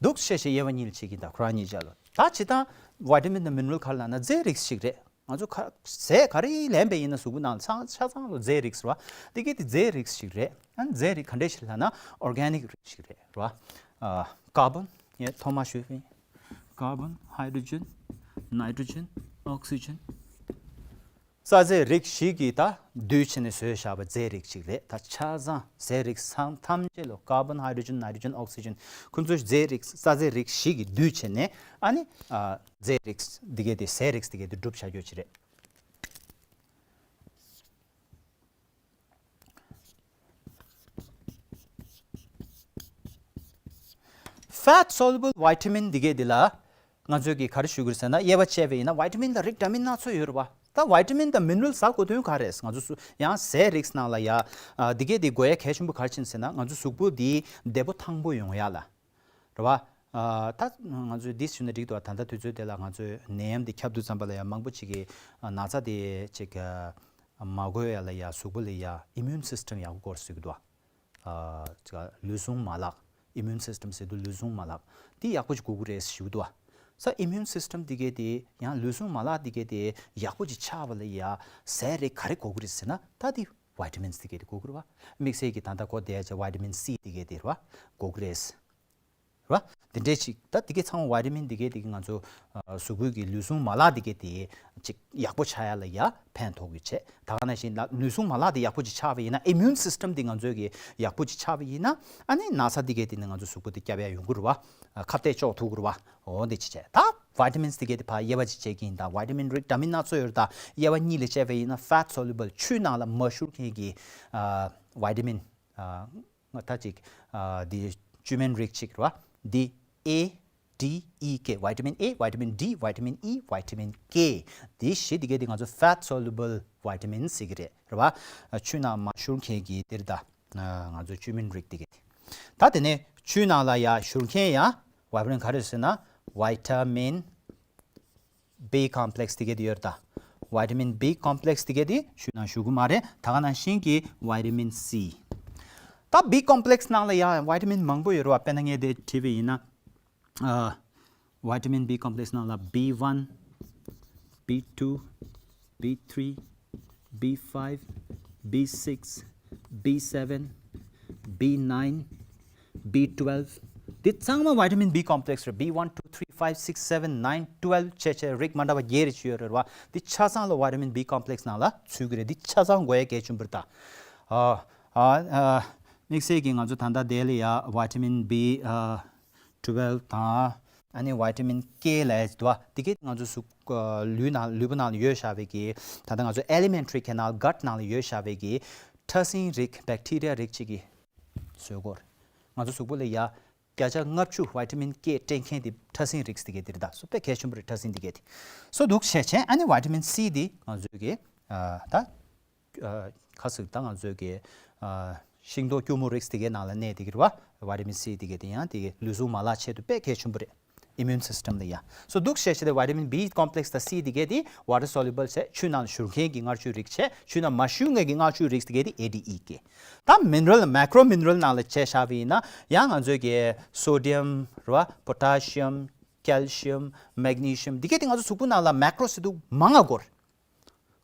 འདུག་བྱས་བྱས་དབྱེ་བ་གཉིས་ལ་ཕྱེ་གི་ད་ཁོ་རང་གཉིས་ཆ་ལ། ད་ཇི་ལྟར་བི་ཊ་མིན་དང་མིན་རལ་ག་རེ་ལབ་ན་རྫས་རིགས་ཤིག་རེད། ང་ཚོ་ཁ་ཟས་ག་རེ་ལེན་པ་ཡིན་ན་གཟུགས་པོ་ནང་ལ་ཆ་ཆ་ཚང་ལོ་རྫས་རིགས་རེད་བ། དེ་གི་དེ་རྫས་རིགས་ཤིག་རེད། ཨ་ནི་རྫས་རིགས་ག་འདྲས་ཤིག་ལབ་ན་ཨོར་གེ་ནིག་རིགས་ཤིག་རེད་རེད་བ། ཨ་ཀར་བོན་ངས་ཐོག་མ་ཞུས་པ་ཡིན། ཀར་བོན། ཧའི་ཌྲོ་ཇེན། ནའི་ཊྲོ་ཇེན། ཨོག་སི་ཇེན། རྩ་རྫས་རིགས་བཞི་གིས་ད་བསྡུས་བྱས་ནས་བཟོས་བཞག་པའི་རྫས་རིགས་ཤིག་རེད། ད་ཆ་ཚང་རྫས་རིགས་ཚང་ཐམས་ཅད་ལོ་ཀར་བོན། ཧའི་ཌྲོ་ཇེན། ནའི་ཊྲོ་ཇེན། ཨོག་སི་ཇེན། ཁོ་ཚོ་རྫས་རིགས་རྩ་རྫས་རིགས་བཞི་གིས་བསྡུས་བྱས་ནས་ཨ་ནི་ཨ་རྫས་རིགས་འདི་གས་དེ་ཟས་རིགས་འདི་གས་དེ་གྲུབ་བྱ་རྒྱུ་ཅིག་རེད། Fat soluble vitamin འདི་གས་འདི་ལ་ང་ཚོས་ཀྱི་ག་རེ་ཞུ་དགོས་ཟེར་ན། དབྱེ་བ་ཕྱེ་བ་ཡིན་ན་བི་ཊ་མིན་དང་རིགས་འདྲ་མིན་སྣ་ཚོགས་ཡོད་རེད་བ། ད་བི་ཊ་མིན་དང་མིན་རལ་ཟ་དགོས་དོན་ག་རེ་རེད། ང་ཚོ་སུ་ཡང་ཟས་རིགས་ནང་ལ་ཡ་ཨ་འདི་གས་འདི་དགོས་ཡ་གལ་ཆེན་པོ་ག་རེ་ཆེན་ཟེར་ན། ང་ཚོ་གཟུགས་པོ་འདི་བདེ་པོ་ཐང་པོ་ཡོང་ཡ་ལ་རེད་བ། ཨ་ད་ང་ཚོས་འདི་ཞུ་ན་འགྲིག་འདུག་བ། ད་ལྟ་དུས་ཚོད་དེ་ལ་ང་ཚོས་ནད་ཡམས་འདི་ཁྱབ་དུས་ཙམ་པ་ལ་ཡ་མང་པོ་ཅིག་གིས་ཨ་ན་ཚ་དེ་ཅིག་ཨ་མ་འགོས་ཡ་ལ་ཡ་གཟུགས་པོ་ལ་ཡ་ཨི་མིའུན་སིས་ཊམ་ཡག་པོ་དགོས་ཟེར་གྱི་འདུག་བ། ཨ་ལུས་ཟུངས་མ་ལག་ཨི་མིའུན་སིས་ཊམ་ཟེར་དུས་ལུས་ཟུངས་མ་ལག་འདི་ཡག་པོ་ཅིག་དགོས་ཀྱི་རེད་ཞུ་གི་འདུག་བ། ས་ཨི་མིའུན་སིས་ཊམ་འདི་གས་དེ་ཡང་ལུས་ཟུངས་མ་ལག་འདི་གས་དེ་ཡག་པོ་ཅིག་ཆགས་པ་ལ་ཡ་ཟས་རིགས་ག་རེ་དགོས་ཀྱི་རེད་ཟེར་ན། ད་འདི་བི་ཊ་མིན་འདི་གས་དེ་དགོས་ཀྱི་རེད་བ། དམིགས་བསལ་གྱི་ད་ལྟ་གོ་བསྡད་ཡ་ཅིག་བི་ཊ་མིན་སི་འདི་གས་དེ་རེད་བ། དགོས་ཀྱི་རེད། རེད་བ། འདི་འདྲས་ཅིག་ད་འདི་གས་ཚང་མ་བི་ཊ་མིན་འདི་གས་དེ་གས་ང་ཚོ་ཨ་གཟུགས་པོའི་གི་ལུས་ཟུངས་མ་ལག་འདི་གས་དེ་ཅིག་ཡག་པོ་ཆགས་ཡ་ལ་ཡ་ཕན་ཐོགས་ཀྱི་བྱས། ད་ག་ནང་བཞིན་ལ་ལུས་ཟུངས་མ་ལག་དེ་ཡག་པོ་ཅིག་ཆགས་པ་ཡིན་ན། ཨི་མིའུན་སིས་ཊམ་དེ་ང་ཚོའི་གི་ཡག་པོ་ཅིག་ཆགས་པ་ཡིན་ན། ཨ་ནི་ན་ཚ་འདི་གས་དེ་ནི་ང་ཚོ་གཟུགས་པོ་དེ་བསྐྱབ་ཡ་ཡོང་གི་རེད་བ། ཨ་ཁ་གཏད་གཅོག་ཐུབ་ཀྱི་རེད་བ། འོ་འདི་ཅི་བྱས། ད་བི་ཊ་མིན་འདི་གས་དེ་ཕར་དབྱེ་བ་ཅིག་བྱེད་ཀྱི་ཡིན། ད་བི་ཊ་མིན་རིགས་འདྲ་མིན་སྣ་ཚོགས་ཡོད་རེད། ད་དབྱེ་བ་གཉིས་ལ་དཔྱད་པ་ཡིན་ན། ཕེ་ཊི་སོ་ལུ་བལ་ཆུའི་ནང་ལ་མ་ཤོར་མཁན་གྱི་ཨ་བི་ཊ་མིན། ཨ་ང་ད་ཅིག་ཨ་འདི་བཅུད་སྨན་རིགས་གཅིག་རེད་བ། འདི་ཨེ། ཌི། ཨི། ཀེ། བི་ཊ་མིན་ཨེ། བི་ཊ་མིན་ཌི། བི་ཊ་མིན་ཨི། བི་ཊ་མིན་ཀེ། འདི་བཞི་འདི་གས་འདི་ང་ཚོ་ཕེ་ཊི་སོ་ལུ་བལ་བི་ཊ་མིན་ཟེར་གྱི་རེད། རེད་བ། ཆུ་ནང་མ་ཤོར་མཁན་གྱི་འདིར་ད་ང་ཚོ་བཅུད་སྨན་རིགས་འདི་གས་འདི། ད་དེ་ནས་ཆུ་ནང་ལ་ཡ་ཤོར་མཁན་ཡ་བི་ཊ་མིན་ག་རེ་ཟེར་ན། བི་ཊ་མིན་བི་ཀོམ་པི་ལེགས་འདི་གས་འདི་ཡོད་རེད་ད། བི་ཊ་མིན་བི་ཀོམ་པི་ལེགས་འདི་གས་འདི་ཆུ་ནང་ཞུགས་ཀྱི་མ་རེད། ད་ག་ནང་བཞིན་གྱི་བི་ཊ་མིན་སི། ད་བི་ཀོམ་པི་ལེགས་ནང་ལ་ཡང་བི་ཊ་མིན་མང་པོ་ཡོད་རེད་བ། དཔེར་ན་ངས་དེ་བྲིས་པ་ཡིན་ན། ཨ་བི་ཊ་མིན་བི་ཀོམ་པི་ལེགས་ནང་ལ་བི་ཝན། བི་ཊུ། བི་ཐི་རི། བི་ཕའི་བི། བི་སིགས། བི་སེ་བེན། བི་ནའིན། བི་ཊུ་ཝེལ་བྷ། འདི་ཚང་མ་བི་ཊ་མིན་བི་ཀོམ་པི་ལེགས་རེད། བི་ཝན། ཊུ། ཐི་རི། ཕའིབ། སིགས། སེ་བེན། ནའིན། ཊུ་ཝེལ་བྷ་བྱས་བྱས་རིགས་མ་འདྲ་བ་བརྒྱད་རེ་ཅིག་ཡོད་རེད་བ། འདི་ཆ་ཚང་ལ་བི་ཊ་མིན་བི་ཀོམ་པི་ལེགས་ནང་ལ་ཚུད་ཀྱི་རེད། འདི་ཆ་ཚང་དགོས་ཡ་གལ་ཆེན་པོ་རེད་ད། ཨ་ཨ་ཨ་དམིགས་བསལ་གྱིས་ང་ཚོ་ད་ལྟ་དེ་ལ་ཡ་བི་ཊ་མིན་བི་ཨ་ཊུ་ཝེལ་བྷ་དང་། ཨ་ནི་བི་ཊ་མིན་ཀེ་ལབ་ཡ་ཅིག་འདུག་བ། དེ་གས་ང་ཚོ་གཟུགས་ཨ་ལུས་ནང་ལུས་པོ་ནང་ལ་ཡོད་བཞག་པའི་གི། ད་ལྟ་ང་ཚོ་ཨེ་ལི་མེན་ཊ་རི་ཁེ་ནལ། གཊ་ནང་ལ་ཡོད་བཞག་པའི་གི་ཕྲ་སྲིན་རིགས། བེག་ཊི་རི་ཡ་རིགས་ཅིག་གིས་བཟོས་སྐོར། ང་ཚོ་གཟུགས་པོ་ལ་ཡ་བརྒྱ་ཆ་ལྔ་བཅུ་བི་ཊ་མིན་ཀེ་སྤྲད་མཁན་དེ་ཕྲ་སྲིན་རིགས་དེ་གས་དེ་རེད་ད། སོ་དཔེ་གལ་ཆེན་པོ་རེད། ཕྲ་སྲིན་དེ་གས་དེ། སོ་འདུག་བྱས་བྱས། ཨ་ནི་བི་ཊ་མིན་སི་དེ་ང་ཚོའི་གི་ཨ་ད་ཨ་ཁ་ཟིག་ད་ང་ཚོའི་གི་ཨ་ཤིང་ཏོག་སྐྱུར་མོ་རིགས་དེ་གའི་ནང་ལ་གནས་དེ་གི་རེད་བ། བི་ཊ་མིན་སི་དེ་གའི་དེ་ཡང་དེ་གི་ལུས་ཟུངས་མ་ལག་ཆེད་དུ་དཔེ་གལ་ཆེན་པོ་རེད། ཨི་མིའུན་སིས་ཊམ་ལ་ཡ། སོ་འདུག་བྱས་བྱས་ཏེ་བི་ཊ་མིན་བི་ཀོམ་པི་ལེགས་དང་སི་དེ་གའི་དེ་ཝ་ཊར་སོ་ལུ་བལ་བྱས། ཆུ་ནང་ལ་ཞུགས་མཁན་གྱི་མངར་ཆུའི་རིགས་བྱས། ཆུ་ནང་མ་ཞུགས་མཁན་གྱི་མངར་ཆུའི་རིགས་དེ་གའི་དེ་ཨེ། ཌི། ཨི། ཀེ། ད་མིན་རལ། མེ་ཀྲོ་མིན་རལ་ནང་ལ་བྱས་བཞག་པ་ཡིན་ན་ཡང་ང་ཚོའི་གི་སོ་ཌི་ཡམ་རེད་བ། པོ་ཊ་ཤི་ཡམ། ཀལ་ཤི་ཡམ། མེག་ནི་ཤི་ཡམ། དེ་གའི་དེ་ང་ཚོ་གཟུགས་པོ་ནང་ལ་མེ་ཀྲོ་ཟེར་དུས་མང་ང་དགོས་རེད།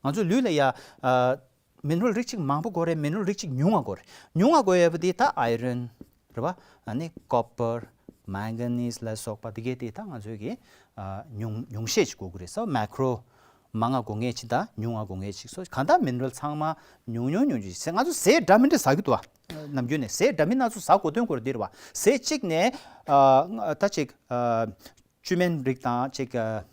ང་ཚོའི་ལུས་ལ་ཡ་ཨ་མིན་རལ་རིགས་གཅིག་མང་པོ་དགོས་རེད། མིན་རལ་རིགས་གཅིག་ཉུང་བ་དགོས་རེད། ཉུང་བ་དགོས་ཡོད་པ་དེ་ད་ཨའི་རོན་རེད་བ། ཨ་ནི་ཀོ་པར། མེང་ག་ནིས་ལ་སོགས་པ་དེ་གས་དེ་ད་ང་ཚོའི་གི་ཨ་ཉུང་ཉུང་ཤས་ཅིག་དགོས་ཀྱི་རེད། སོ་མེ་ཀྲོ་མང་ང་དགོས་ངེས་ཅིག་དང་ཉུང་ང་དགོས་ངེས་ཅིག་སོ་གང་ལྟར་མིན་རལ་ཚང་མ་ཉུང་ཉུང་ཉུང་ཅིག་ཟེར། ང་ཚོ་ཟས་འདྲ་མི་འདྲ་ཟ་གི་འདུག་བ། ནམ་རྒྱུན་ནས་ཟས་འདྲ་མིན་སྣ་ཚོགས་ཟ་དགོས་དོན་སྐོར་འདི་རེད་བ། ཟས་གཅིག་ནས་ཨ་ད་ཅིག་ཨ་བཅུད་སྨན་རིགས་དང་ཅིག་ཨ།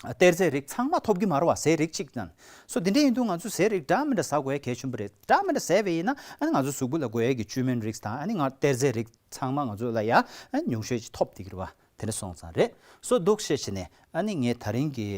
གཏེར་རྫས་རིགས་ཚང་མ་ཐོབ་ཀྱི་མ་རེད་བ། ཟས་རིགས་གཅིག་ཙམ། སོ་དེ་འདྲ་ཡིན་དུས་ང་ཚོ་ཟས་རིགས་འདྲ་མི་འདྲ་ཟ་དགོས་ཡ་གལ་ཆེན་པོ་རེད། འདྲ་མི་འདྲ་ཟས་པ་ཡིན་ན་ཨ་ནི་ང་ཚོ་གཟུགས་པོ་ལ་དགོས་ཡ་གི་བཅུད་སྨན་རིགས་དང་ཨ་ནི་ང་གཏེར་རྫས་རིགས་ཚང་མ་ང་ཚོ་ལ་ཡ་ཨ་ནི་ཉུང་ཤས་ཅིག་ཐོབ་བསྡད་ཀྱི་རེད་བ། དེ་འདྲ་སོང་ཙང་རེད། སོ་འདུག་བཤད་བྱས་ནས་ཨ་ནི་ངས་ད་རིང་གི་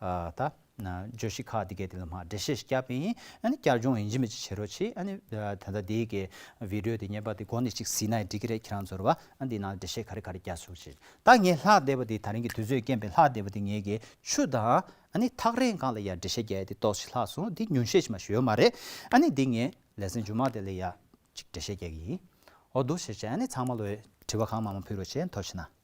ཨ་ད་ན་བརྗོད་གཞི་ཁག་འདི་གས་དེ་ལ་མར་འགྲེལ་བཤད་ཞིག་བརྒྱབ་པ་ཡིན། ཨ་ནི་བསྐྱར་སྦྱོང་ཡིན་གཅིག་མིན་གཅིག་བྱེད་རོགས་གྱིས། ཨ་ནི་ད་ལྟ་འདི་གི་བི་ཌི་ཡོ་དེ་བརྙན་པར་དེ་འགོ་ནས་ཅིག་གཟིགས་ན་ཡང་འགྲིག་གི་རེད། ཁྱེད་རང་ཚོར་བ་ཨ་འདི་ནང་འགྲེལ་བཤད་ག་རེ་ག་རེ་བརྒྱབ་སོང་ཞེས། ད་ངས་ལྷག་བསྡད་པ་དེ་ད་རིང་གི་དུས་ཚོད་རྐྱེན་པས་ལྷག་བསྡད་པ་དེ་ངས་གི་ཆུ་དང་ཨ་ནི་ཐག་རིང་སྒང་ལ་ཡ་འགྲེལ་བཤད་རྒྱག་ཡ་དེ་ཏོག་ཙམ་ལྷག་སོང་། འདི་ཉུང་ཤས་ཤིག་མ་ཞིག་ཡོད་མ་རེད། ཨ་ནི་འདི་ངས་ལེ་ཚན་མཇུག་མ་དེ་ལ་ཡ་ཅིག་འགྲེལ་བཤད་རྒྱག་གི་ཡིན། འོ་འདུག་བྱས་བྱས་ཨ་ནི་ཚང་མ་ལོས་དྲི་བ་གང་མང་མང་ཕུལ་རོགས་བྱས། ཐུགས་རྗེ་གནང་།